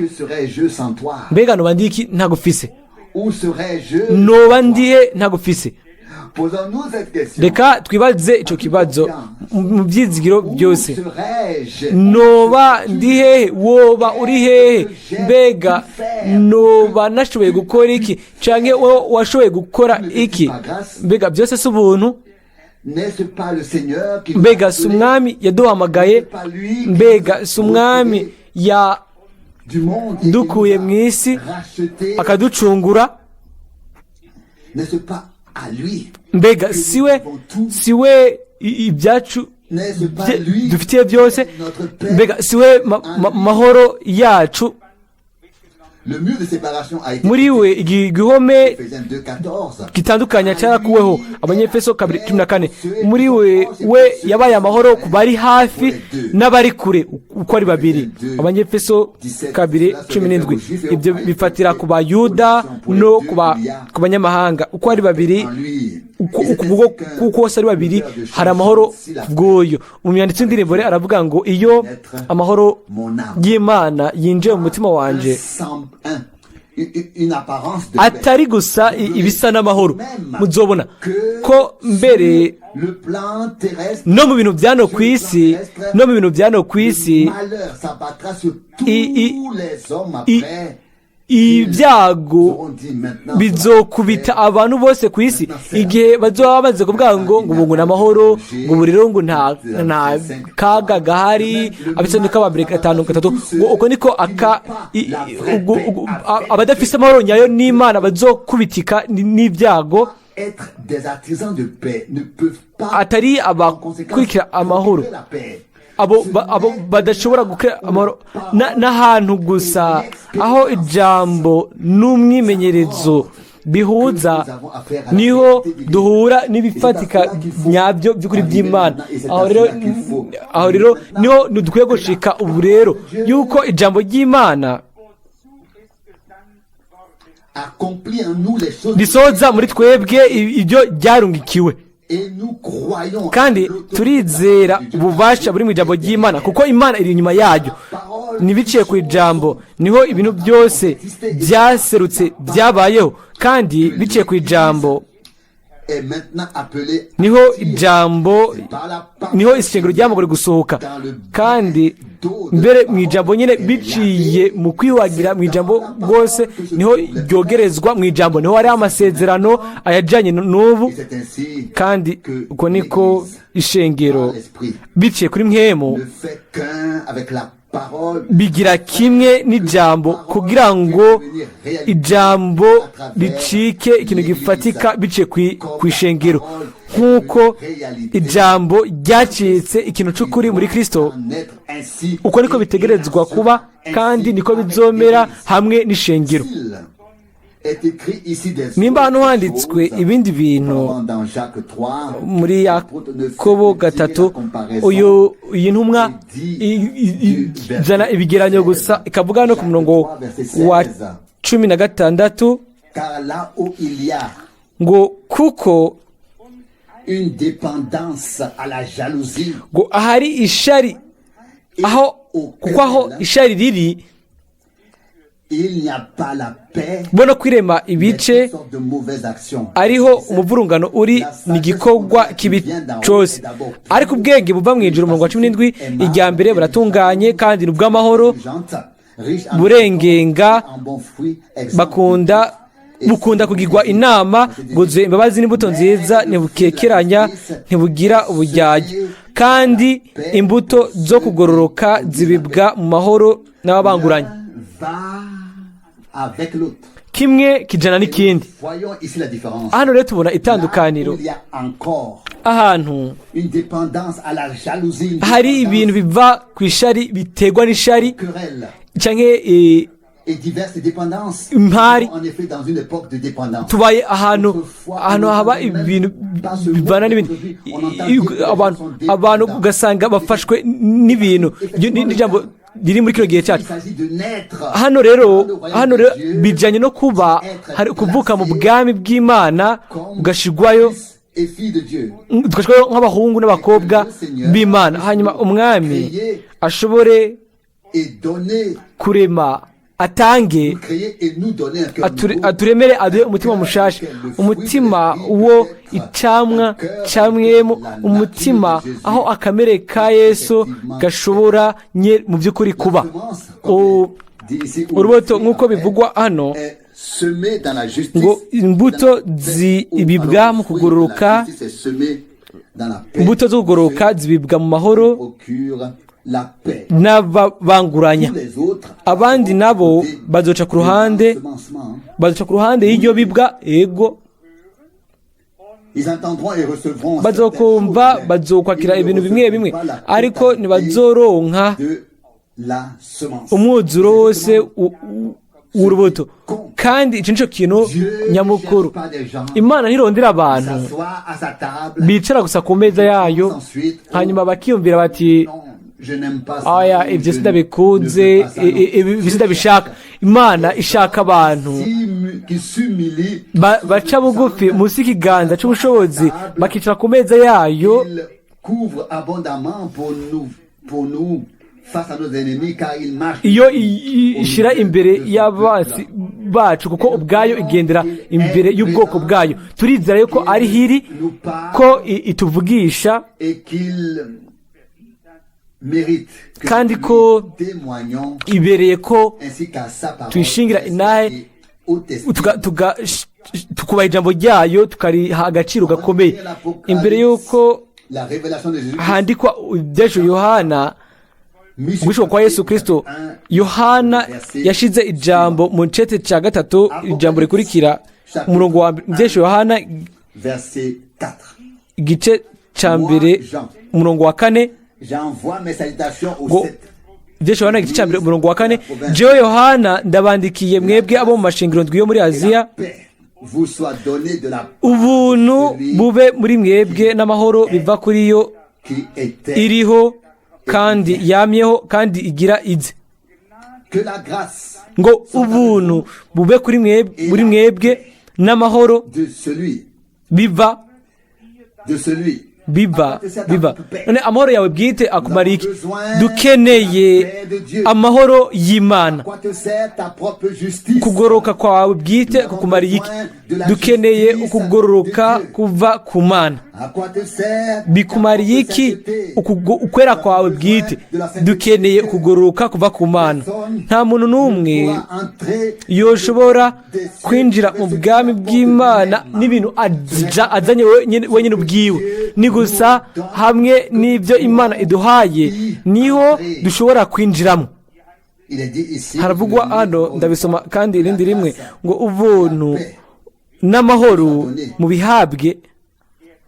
mbega noba ndi iki ntagufise? Noba ndihe ntagufise?" Reka twibaze icyo kibazo mu byizigiro byose: noba ndi hehe? Woba uri hehe? Mbega noba nashoboye gukora iki, cyangwa wowe washoboye gukora iki? Mbega byose si ubuntu? Mbega si Umwami yaduhamagaye? Mbega si Umwami yadukuye mu isi akaducungura? Mbega siwe ibyacu dufitiye byose? Mbega siwe mahoro yacu? Muri we igihome gitandukanya cyarakuweho, Abanyefeso 2:14. Muri we yabaye amahoro ku bari hafi n'abari kure uko ari babiri, Abanyefeso 2:17. Ibyo bifatira ku Bayuda no ku banyamahanga uko ari babiri, kuko bose ari babiri hari amahoro bw'uyu. Umwanditsi w'indirimbo rero aravuga ngo: "Iyo amahoro y'Imana yinjiye mu mutima wanje, atari gusa ibisa n'amahoro, muzobona ko mbere no mu bintu byano ku isi, no mu bintu byano ku isi, ibyago bizokubita abantu bose ku isi, igihe bazoba bamaze kuvuga ngo ubu ngo ni amahoro, ngo ubu rero ngo nta kaga gahari." Abesalonike ba mbere 5:3, ngo uko niko abadafise amahoro nyayo n'Imana bazokubitika n'ibyago, atari abakurikira amahoro. Abo badashobora gukora amahoro n'ahantu gusa aho ijambo n'umwimenyerezo bihuza, niho duhura n'ibifatika nyabyo by'ukuri by'Imana. Aho rero niho dukwiye gushika ubu rero, yuko ijambo ry'Imana accomplit en nous les choses risohoza muri twebwe ibyo ryarungikiwe. Et nous croyons Kandi turizera ububasha buri mu ijambo ry'Imana, kuko Imana iri inyuma yaryo. Ntibiciye ku ijambo niho ibintu byose byaserutse, byabayeho, kandi biciye ku ijambo est maintenant appelé niho ijambo, niho ishengero ryamaguru gusohoka. Kandi mbere mu ijambo nyine, biciye mu kwiyuhagira mu ijambo rwose, niho ryogerezwa mu ijambo, niho hariho amasezerano ayajyanye n'ubu. Et c'est ainsi Kandi uko niko ishengero, biciye kuri Mpwemu, ne fait qu'un avec la parole, bigira kimwe n'ijambo, kugira ngo ijambo ricike ikintu gifatika biciye ku ishengero, nk'uko ijambo ryacitse ikintu cy'ukuri muri Kirisito. en être ainsi. Uko niko bitegerezwa kuba, kandi niko bizomera hamwe n'ishengero. S'il est écrit ici des Nimba hano handitswe ibindi bintu dans Jacques 3, muri Yakobo 3, uyu iyi ntumwa izana ibigeranyo gusa, ikavuga no ku murongo wa 16 car là où il y a ngo kuko une dépendance à la jalousie ngo ahari ishari, aho kuko aho ishari riri il n'y a pas la paix, bo no kwirema mais ibice toutes sortes de mauvaises actions. Ariho umuvurungano uri, ni igikorwa kibi cyose. Ariko ubwenge buva mu ijuru, umurongo wa 17, irya mbere buratunganye kandi ni ubw'amahoro, burengenga, bakunda bukunda kugirwa inama, bwuzuye imbabazi n'imbuto nziza, ntibukekeranya, ntibugira uburyarya. Kandi imbuto zo kugororoka zibibwa mu mahoro n'ababanguranye. Va avec l'autre. Kimwe kijana n'ikindi. Voyons ici la différence. Hano rero tubona itandukaniro. Là où il y a encore Ahantu une dépendance à la jalousie, une hari ibintu biva ku ishari, biterwa n'ishari querelle canke et diverses dépendances. Impari. Nous sommes en effet dans une époque de dépendance. Tubaye ahantu haba ibintu bivana n'ibindi. Abantu ugasanga bafashwe n'ibintu. Iryo ni ijambo riri muri kino gihe cyacu. Il s'agit de naître Hano rero bijyanye no kuba hari kuvuka mu bwami bw'Imana, ugashirwayo fils et fille de Dieu. Tugashirwayo nk'abahungu n'abakobwa b'Imana, hanyuma Umwami ashobore Et donner, kurema, atange, créer et nous donner un cœur nouveau. Aturemere, aduhe umutima mushasha, umutima wo icamwa ca Mpwemu, umutima aho akamere ka Yesu gashobora nye mu by'ukuri kuba. Semence, comme dit ici, Urubuto, nk'uko bivugwa hano, est semé dans la justice. ngo imbuto zibibwa mu kugororoka, La justice est semée dans la paix. imbuto zo kugororoka zibibwa mu mahoro Procure la paix. n'ababanguranya. Tous les autres Abandi nabo bazoca ku ruhande, semencement. bazoca ku ruhande y'iryo bibwa, ego. Ils entendront et recevront Bazokumva, certaines choses, mais bazokwakira ils ne ibintu bimwe bimwe, recevront pas la ariko totalité ntibazoronka de la semence. umwuzuro wose w'urubuto. Kandi icyo nicyo kintu Dieu ne nyamukuru. cherche pas des gens Imana ntirondera abantu s'asseoir à sa table bicara gusa ku meza yayo, ensuite, oh, hanyuma bakiyumvira bati: non, je n'aime pas ça, "Aya, je ibyo ne sindabikunze, veux pas ça, non. ibi sindabishaka." Imana ishaka abantu Qui s'humilie, baca bugufi munsi y'ikiganza cy'ubushobozi, bakicara ku meza yayo. il couvre abondamment pour nous face à nos ennemis, car il marche Iyo ishyira imbere y'abansi bacu, kuko ubwayo igendera imbere y'ubwoko bwayo. Turizera yuko ari hiri, ko ituvugisha, et qu'il mérite que kandi nous ko lui témoignons ibereye ko ainsi qu'à sa parole tuyishingira inahe, et haute estime. Tukubaha ijambo ryayo, tukariha agaciro gakomeye. Imbere y'uko La révélation de Jésus handikwa iby'ejo Yohana, gushishwa kwa Yesu Kristo, Yohana yashize ijambo mu ncete cya gatatu, ijambo rikurikira, umurongo wa mbere, iby'ejo Yohana verset 4. igice cya mbere, umurongo wa 4. J'envoie mes salutations aux Ngo sept ibyahishuriwe Yohana igice cya mbere umurongo wa 4, jewe Yohana ndabandikiye mwebwe abo mu mashengero ndwi yo muri Et la Aziya, paix vous soit donnée de la ubuntu bube muri mwebwe n'amahoro biva kuri yo qui était iriho kandi yamyeho kandi igira ize. Que la grâce Ngo ubuntu bube kuri mwebwe, muri mwebwe n'amahoro de celui biva de celui biva biva. None amahoro yawe bwite akumara iki? Dukeneye amahoro y'Imana. Quoi te sert ta propre justice? Kugororoka kwawe bwite kukumara iki? Dukeneye ukugororoka kuva ku Mana. À quoi te sert ta Bikumariye propre iki sainteté? ukwera kwawe bwite? Dukeneye ukugororoka kuva ku Mana. Nta muntu n'umwe Pourra entrer yoshobora kwinjira mu bwami bw'Imana n'ibintu azanye wenyine ubwiwe. Ni gusa hamwe n'ibyo Imana iduhaye niho dushobora kwinjiramo. Il est dit ici, Haravugwa hano, ndabisoma kandi irindi rimwe, ngo ubuntu n'amahoro mu bihabwe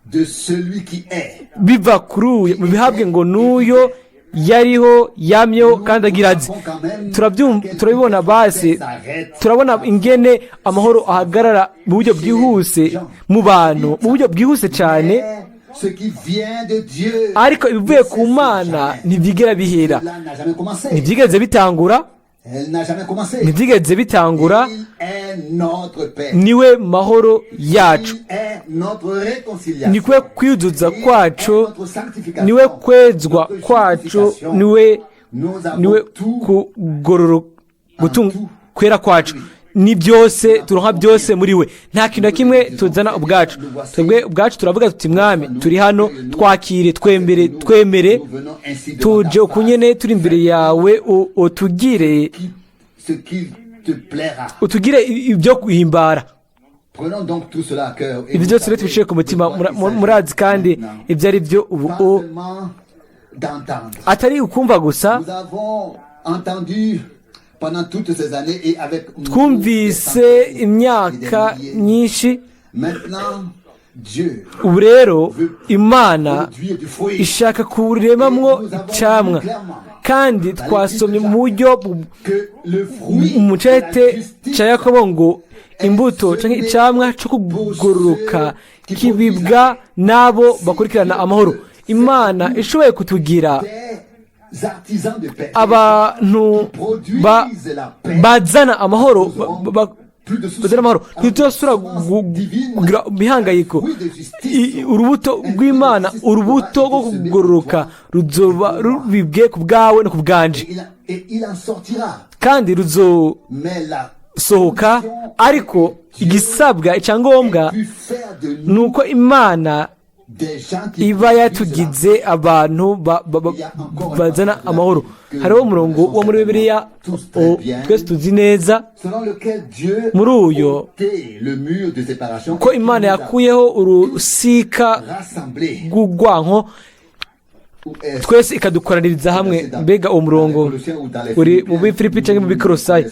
de celui qui est. biva kuri uyu, mu bihabwe ngo n'uyo yariho, yamyeho kandi agira aze. Turabibona basi, turabona ingene amahoro ahagarara mu buryo bwihuse mu bantu, mu buryo bwihuse cyane. Mais ce qui vient de Dieu, Ariko ibivuye ku Mana ntibyigera bihera, cela n'a jamais commencé. ntibyigeze bitangura, Elle n'a jamais commencé. ntibyigeze bitangura. Il est notre paix. Niwe mahoro yacu, Il est notre réconciliation. niwe kwiyuzuza Il est kwacu, notre sanctification. niwe kwezwa Notre kwacu, justification. niwe Nous avons niwe tout kugororo gutunga kwera kwacu, ni byose turonka byose muri we. Nta kintu na kimwe tuzana ubwacu. Twebwe ubwacu turavuga tuti: "Mwami, turi hano, twakire, twemere, twemere." Nous venons ainsi devant Tuje ta uku face. nyene turi imbere yawe, utugire Ce qu'il te plaira. utugire ibyo guhimbara. Prenons donc tout cela à cœur. Et Ibyo vous byose rero savez tubicire ku mutima. de quoi il s'agit Murazi kandi maintenant. ibyo ari byo ubu Pas seulement d'entendre. Atari ukumva gusa. Nous avons entendu pendant toutes ces années et avec nous Twumvise des centaines et imyaka des milliers. myinshi. Maintenant, Dieu Ubu rero Imana produit du fruit. ishaka kuremamwo icamwa, kandi twasomye mu buryo Que le fruit mu de la cete justice ca Yakobo ngo imbuto canke icamwa co kugororoka kibibwa n'abo bakurikirana amahoro. Imana ishoboye kutugira des artisans de paix abantu qui produisent la paix. bazana amahoro, Nous aurons plus de soucis. bazana amahoro, ntituzosubira kugira imihangayiko. Fruit de justice. Urubuto rw'Imana, urubuto rwo kugororoka ruzoba rubibwe ku bwawe no ku bwanje. Et il en sortira. Kandi ruzosohoka. Mais la condition Ariko que Dieu igisabwa, icyangombwa, ait pu faire de ni nous uko Imana des gens qui iba produisent la yatugize abantu bazana amahoro. Hariho umurongo wo muri Bibiliya twese tuzi neza, selon lequel Dieu muri uyo ôté le mur de séparation ko et qui Imana nous a yakuyeho urusika rassemblés. rw'urwanko, Où est-ce twese ikadukoraniriza hamwe. Mbega uwo murongo uri mu Bifilipi cyangwa mu Bikorosayi?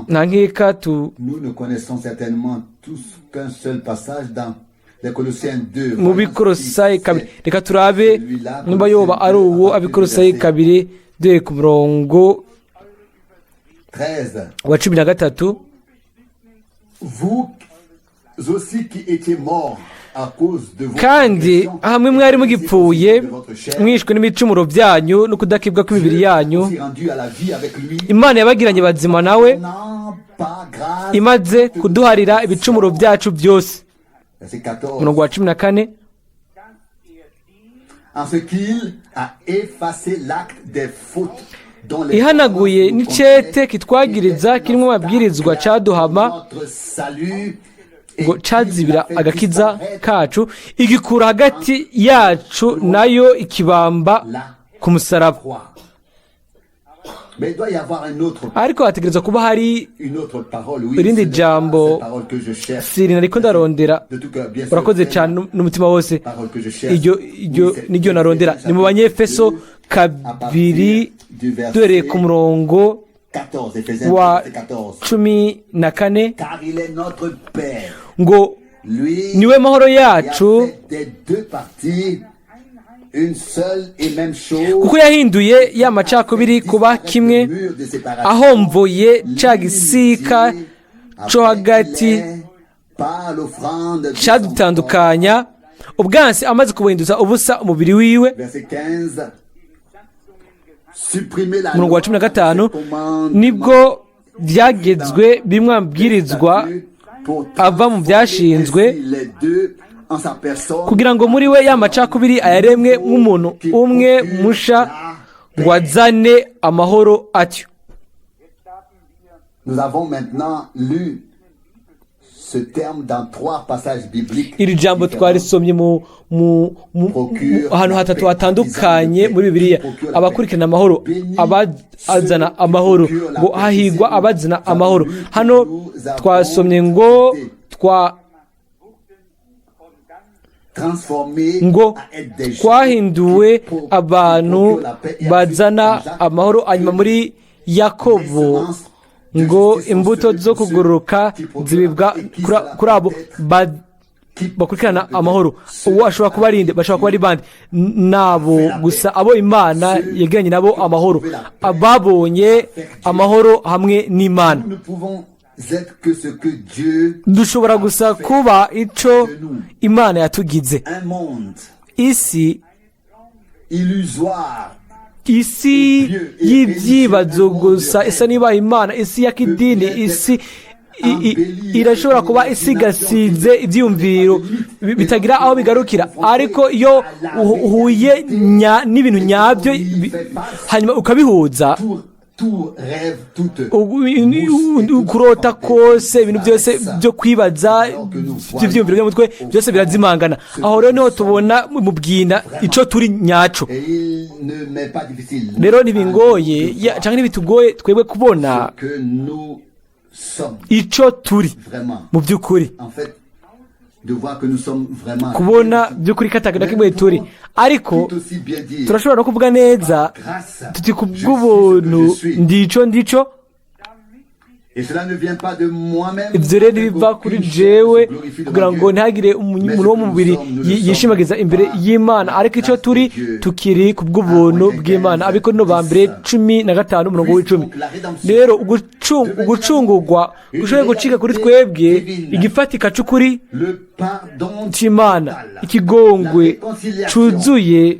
Nta nkeka tu Nous ne connaissons certainement tous qu'un seul passage dans les Colossiens 2. Mu Bikorosayi 2, reka turabe niba yoba ari uwo. Abikorosayi 2, duhere ku murongo 13. wa 13. Vous aussi qui étiez morts à cause de vos Kandi transgressions hamwe mwari mugipfuye de votre chair, mwishwe n'imicumuro byanyu no kudakebwa kw'imibiri Dieu yanyu, aussi rendu à la vie avec lui, Imana yabagiranye bazima nawe, n'en par grâce. imaze kuduharira ibicumuro byacu byose. Verset 14. Umurongo wa 14. En ce qu'il a effacé l'acte des fautes dont les Ihanaguye nous n'icete kitwagiriza kirimo amabwirizwa caduhama, notre salut et ngo cazibira il a fait agakiza disparaître kacu, igikura hagati yacu nayo, ikibamba la ku musaraba. croix. Mais il doit y avoir un autre, Ariko hategerezwa kuba hari une autre parole. Oui, irindi ce n'est pas jambo. cette parole que je cherche. Siri nariko ndarondera. De tout cœur, bien sûr, Urakoze c'est cyane n'umutima wose. la parole que je cherche. Iryo iryo Oui, c'est- niryo narondera, ni mu Banyefeso 2, duhereye ku murongo 14, Éphésiens wa 2, verset 14. 14. Car il est notre Père. Ngo Lui niwe mahoro qui a yacu, fait des deux parties une seule et même chose. Kuko yahinduye ya macakubiri kuba kimwe, ahomvoye ca gisika co hagati cadutandukanya, ubwansi amaze kubuhinduza ubusa umubiri wiwe. Verset 15. Supprimer la Umurongo wa 15, nibwo byagezwe bimwe amabwirizwa ava mu byashinzwe, kugira ngo muri we ya macakubiri ayaremwe nk'umuntu umwe musha, ngo azane amahoro atyo. Nous avons maintenant lu ce terme dans trois passages bibliques. Iri jambo twarisomye mu ahantu hatatu hatandukanye muri Bibiliya: abakurikirana amahoro, abazana amahoro, ngo hahigwa abazana amahoro. Hano twasomye ngo twa Transformés ngo à être des gens twahinduwe qui abantu procurent la paix. Et bazana ensuite, dans Jacques, amahoro. Hanyuma muri Yakobo ngo imbuto zo kugororoka zibibwa kuri abo bakurikirana amahoro. Uwo ashobora kuba ari nde? Bashobora kuba ari bande? Nabo gusa abo Imana yegeranye nabo amahoro, ababonye amahoro hamwe n'Imana. Nous ne pouvons être que ce que Dieu, Dushobora gusa kuba ico Imana yatugize. Un monde Isi illusoire, isi y'ibyibazo gusa isa niba Imana, isi y'akidini, isi irashobora kuba isigasize ibyiyumviro bitagira aho bigarukira. Ariko iyo uhuye n'ibintu nyabyo, hanyuma ukabihuza, tout, tout rêve, toute kurota kose, ibintu byose byo kwibaza by'ibyiyumviro byo mu mutwe byose birazimangana. Aho rero niho tubona mu bwina ico turi nyaco. Et il ne m'est pas difficile Rero ntibingoye canke ntibitugoye twebwe kubona ce que nous sommes ico turi vraiment. mu by'ukuri. En fait, de voir que nous sommes vraiment Kubona by'ukuri ko ataka na kimwe turi, ariko tout aussi bien dire turashobora no kuvuga neza grâce tuti ku je suis ce que bw'ubuntu je suis. ndico ndico. Et cela ne vient pas de moi-même. Ibyo rero ntibiva kuri jewe, kugira ngo ntihagire umuntu wo mu mubiri yishimagiza imbere y'Imana, ariko icyo turi tukiri ku bw'ubuntu bw'Imana. Abakorinto ba mbere 15, umurongo w'10. Rero ugucungurwa gushobora gucika kuri twebwe igifatika c'ukuri Le pardon c'Imana, ikigongwe cuzuye,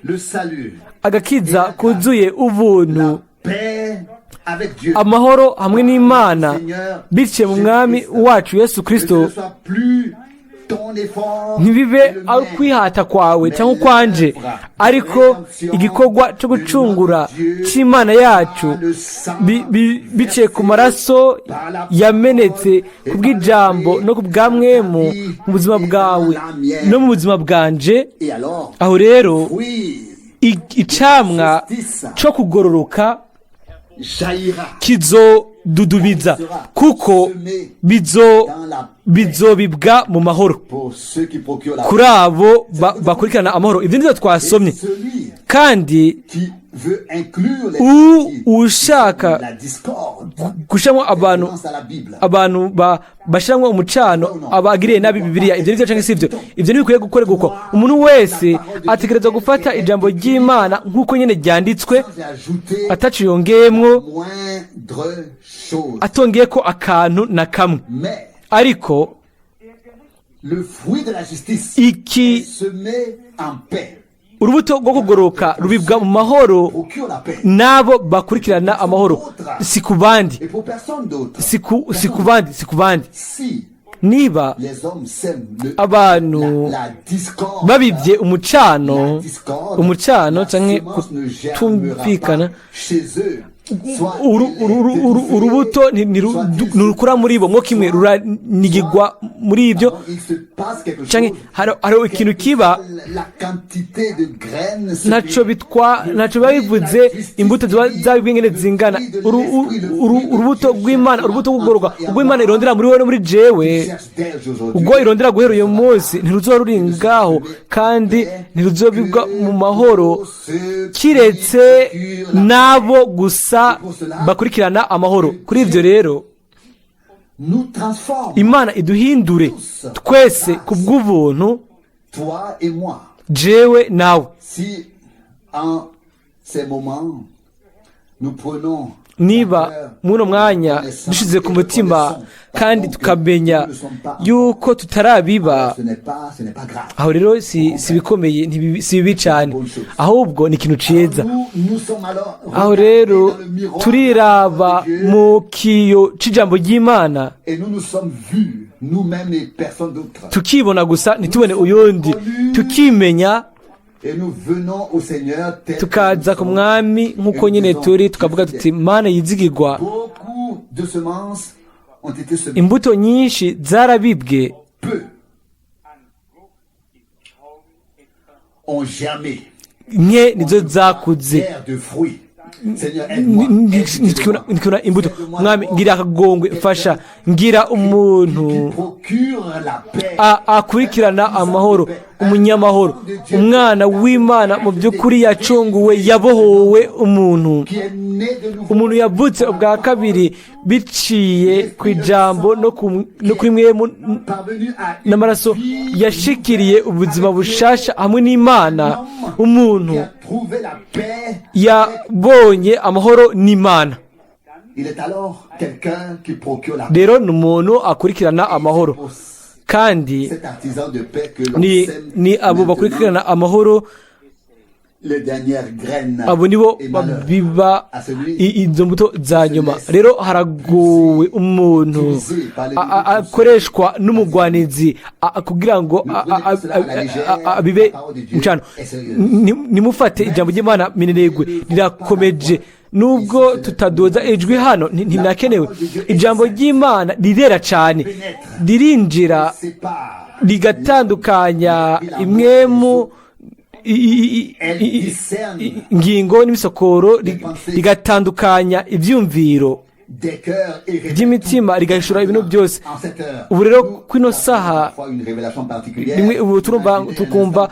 le salut, agakiza kuzuye, ubuntu, la paix avec Dieu. amahoro hamwe n'Imana biciye mu Mwami wacu Yesu Que Kristo. ce ne soit plus ton effort Ntibibe et le ari mien, ukwihata kwawe cyangwa ukwanje, ariko igikorwa cyo gucungura c'Imana yacu biciye ku maraso yamenetse, ku bw'ijambo no ku bwa Mpwemu, mu buzima bwawe no mu buzima bwanje. Et alors, Aho rero oui, icamwa co kugororoka jaillira kizodudubiza, kuko bizobibwa mu mahoro pour ceux qui procurent la kuri abo bakurikirana amahoro. Ibyo nibyo twasomye. Et celui Kandi qui veut inclure les ushaka la discorde gushyiramo abantu pense à la Bible. Abantu bashyiramo umucano, abagiriye nabi Bibiliya. Ibyo nibyo cyangwa si ibyo? Ibyo ntibikwiye gukorerwa uko. Umuntu wese ategerezwa gufata ijambo ry'Imana nk'uko nyine ryanditswe, Sans ajouter ataco yongeyemwo, moindre chose. atongeye ko akantu na kamwe. Mais Ariko le fruit de la justice iki est semé en paix, urubuto rwo kugororoka rubibwa mu mahoro procure la paix. n'abo bakurikirana amahoro, si ku bandi. Et pour personne d'autre. Si ku bandi, si ku bandi. Si Niba les hommes sèment abantu la discorde, babibye umucano la discorde, umucano la canke semence ne germera kutumvikana, pas chez eux. Soit elle est détruite, urubuto soit ils ntirukura muri bo mwo kimwe, ruranigirwa muri ibyo, Alors, il se passe quelque canke chose. hari ikintu kiba. La quantité de graines Ntaco bitwa, ntaco biba bivuze imbuto ziba zabibwe ingene zingana. Urubuto rw'Imana, urubuto rw'ugororwa, ubwo Imana irondera muri wowe no muri jewe, ubwo irondera guhera uyu munsi, ntiruzoba ruri ngaho kandi ntiruzobibwa mu mahoro, kiretse n'abo gusa bakurikirana amahoro. Kuri ibyo rero nous transforme Imana iduhindure twese ku bw'ubuntu, toi et moi. Jewe nawe. Si en ces moments, nous prenons Niba muno mwanya dushize ku mutima kandi tukamenya yuko tutarabiba, ce n'est pas, ce n'est pas grave. aho rero si bikomeye, si bibi cyane, ahubwo ni ikintu ciza. Nous, nous sommes alors Aho regardés rero dans le miroir turiraba de Dieu mu kiyo c'ijambo ry'Imana, et nous nous sommes vus nous-mêmes et personne d'autre. Tukibona gusa, ntitubone uyundi, tukimenya, Et nous venons au Seigneur tel que tukaza nous ku sommes. Mwami nk'uko nyine turi, tukavuga tuti: "Mana yizigirwa." Beaucoup de semences ont été semées. Imbuto nyinshi zarabibwe. Peu ont germé. Nke nizo zakuze. Terre de fruits. Seigneur, aide-moi. Aide-moi. Ntitubona imbuto. Mwami, ngira akagongwe, mfasha, ngira umuntu Qui procure la paix. akurikirana amahoro, umunyamahoro, umwana w'Imana mu by'ukuri yacunguwe, yabohowe, umuntu Qui est né de nouveau. umuntu yavutse ubwa kabiri biciye ku ijambo no kuri mwemu Parvenu à une n'amaraso, vie yashikiriye ubuzima bushasha hamwe n'Imana, umuntu qui a trouvé la paix. yabonye amahoro n'Imana. Il est alors quelqu'un qui procure la paix. Rero ni umuntu akurikirana amahoro, kandi Cet artisan de paix que l'on ni sème ni abo maintenant, bakurikirana amahoro, les dernières graines abo nibo et malheur babiba izo mbuto za nyuma. Rero haragowe umuntu akoreshwa n'umugwanizi kugira ngo abibe mucano. Nimufate ijambo ry'Imana minenegwe, rirakomeje. Nubwo tutadoza ijwi hano, ntinakenewe. Ijambo ry'Imana rirera cyane, ririnjira, sépare rigatandukanya imwemu, ingingo n'imisokoro, rigatandukanya ibyumviro des cœurs et révèle by'imitima, rigahishura ibintu byose. en cette heure. Ubu rero kwino saha, Parfois une révélation particulière. rimwe ubu turumva, tukumva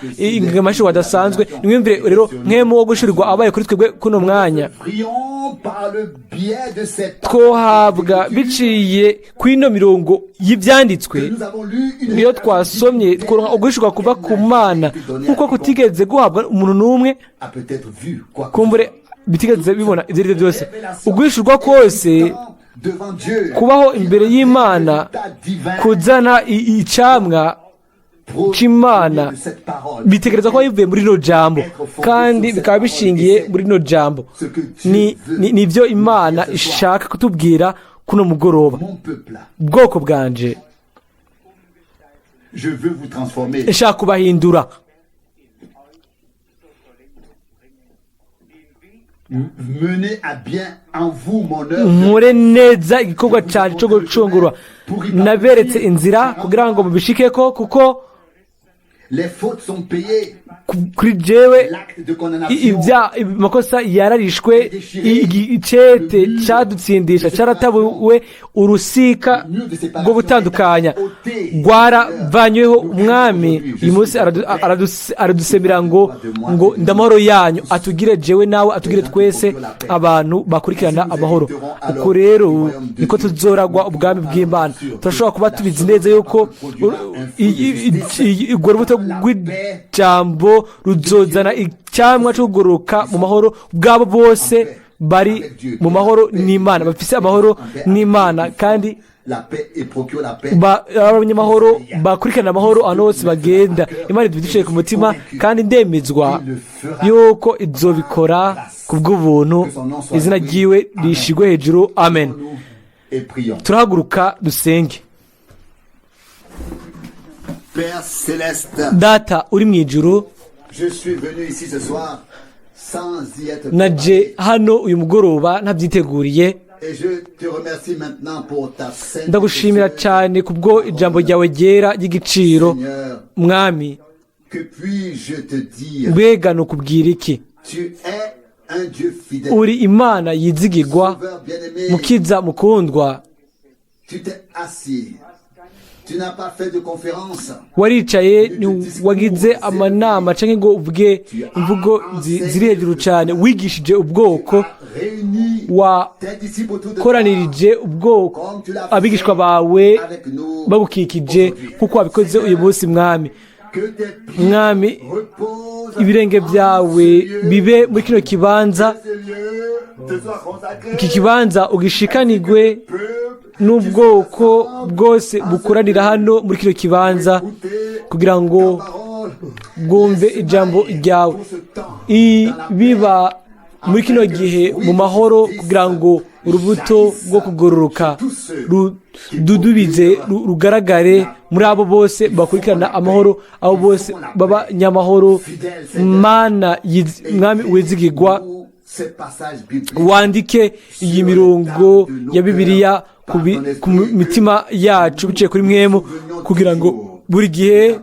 amashuri adasanzwe. Nimwumvire rero nk'emu wo gushirirwa abaye kuri twebwe kuno mwanya, Prions par le biais de cette twohabwa biciye kuri ino mirongo y'ibyanditswe nous avons lu une niyo twasomye, tworonka uguhishurwa kuva ku Mana nk'uko kutigeze guhabwa umuntu n'umwe, a peut-être vu quoi que kumbure bitigeze bibona ibyo ari byo byose. Uguhishurwa kose devant Dieu kubaho imbere y'Imana kuzana icamwa c'Imana bitegereza kuba bivuye muri rino jambo kandi bikaba bishingiye muri rino jambo. Ni nibyo Imana ishaka kutubwira kuno mugoroba: Mon peuple, ubwoko bwanje, je veux vous transformer. Nshaka kubahindura. Mener à bien en vous mon œuvre. Nkore neza igikorwa cyane cyo gucungurwa. Naberetse inzira kugira ngo mubishikeko, kuko Les fautes sont payées. Kuri jewe L'acte de condamnation ibya amakosa yararishwe, icete cyadutsindisha cyaratabuwe, urusika rwo gutandukanya rwaravanyweho. Umwami uyu munsi aradusemera ngo ndamahoro yanyu, atugire jewe nawe, atugire twese abantu bakurikirana amahoro. Uko rero niko tuzoragwa ubwami bw'Imana. Turashobora kuba tubizi neza yuko urwo rubuto rw'ijambo ruzozana icyamwa cyo kugororoka mu mahoro bwabo bose bari mu mahoro n'Imana, bafise amahoro n'Imana, kandi la paix et procure la paix. Abanyamahoro bakurikirana amahoro ahantu hose bagenda. Imana iduduciye ku mutima, kandi ndemezwa yuko izobikora ku bw'ubuntu. Izina ryiwe rishigwe hejuru. Amen. Nous et prions. Turahaguruka dusenge. Père céleste, Data uri mu ijuru, je suis venu ici ce soir sans y être naje préparé. Hano uyu mugoroba ntabyiteguriye. Et je te remercie maintenant pour ta sainte Ndagushimira précieuse cyane kubwo ijambo ryawe ryera ry'igiciro. Seigneur, Mwami, que puis-je te dire? Mbega ni ukubwira iki? Tu es un Dieu fidèle. Uri Imana yizigirwa, Sauveur bien-aimé, Mukiza mukundwa. Tu t'es assis. Tu n'as pas fait de conférence. Waricaye, wagize amanama cyangwa ngo uvuge imvugo ziri hejuru cyane. Wigishije ubwoko, Tu as réuni tes disciples autour de toi, wakoranirije ubwoko, comme tu l'as fait abigishwa bawe avec nous bagukikije, aujourd'hui. nk'uko wabikoze uyu munsi, Mwami. Mwami, ibirenge byawe bibe muri kino kibanza, iki kibanza ugishikanirwe n'ubwoko bwose bukoranira hano muri kino kibanza, kugira ngo bwumve ijambo ryawe. Ibiba muri kino gihe mu mahoro, kugira ngo urubuto rwo kugororoka rududubize, rugaragare muri abo bose bakurikirana amahoro, abo bose baba nyamahoro. Mana, Mwami wizigirwa, wandike iyi mirongo ya Bibiliya ku mitima yacu biciye kuri mwemu, kugira ngo buri gihe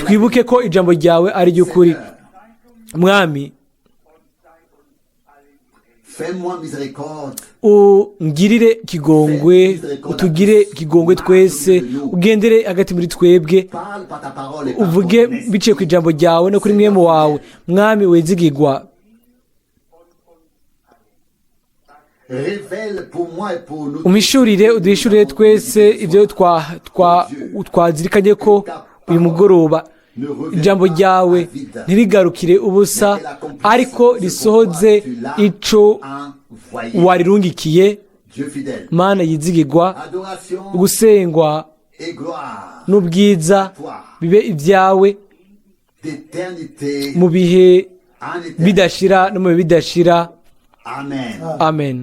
twibuke ko ijambo ryawe ari ry'ukuri. Mwami, ungirire kigongwe, utugire kigongwe twese, ugendere hagati muri twebwe, uvuge biciye ku ijambo ryawe no kuri mwemu wawe. Mwami wizigirwa, umishurire, uduhishurire twese ibyo twazirikanye ko uyu mugoroba. Ijambo ryawe ntirigarukire ubusa, ariko risohoze ico warirungikiye. Mana yizigirwa, gusengwa n'ubwiza bibe ibyawe mu bihe bidashira no mu bihe bidashira. Amen.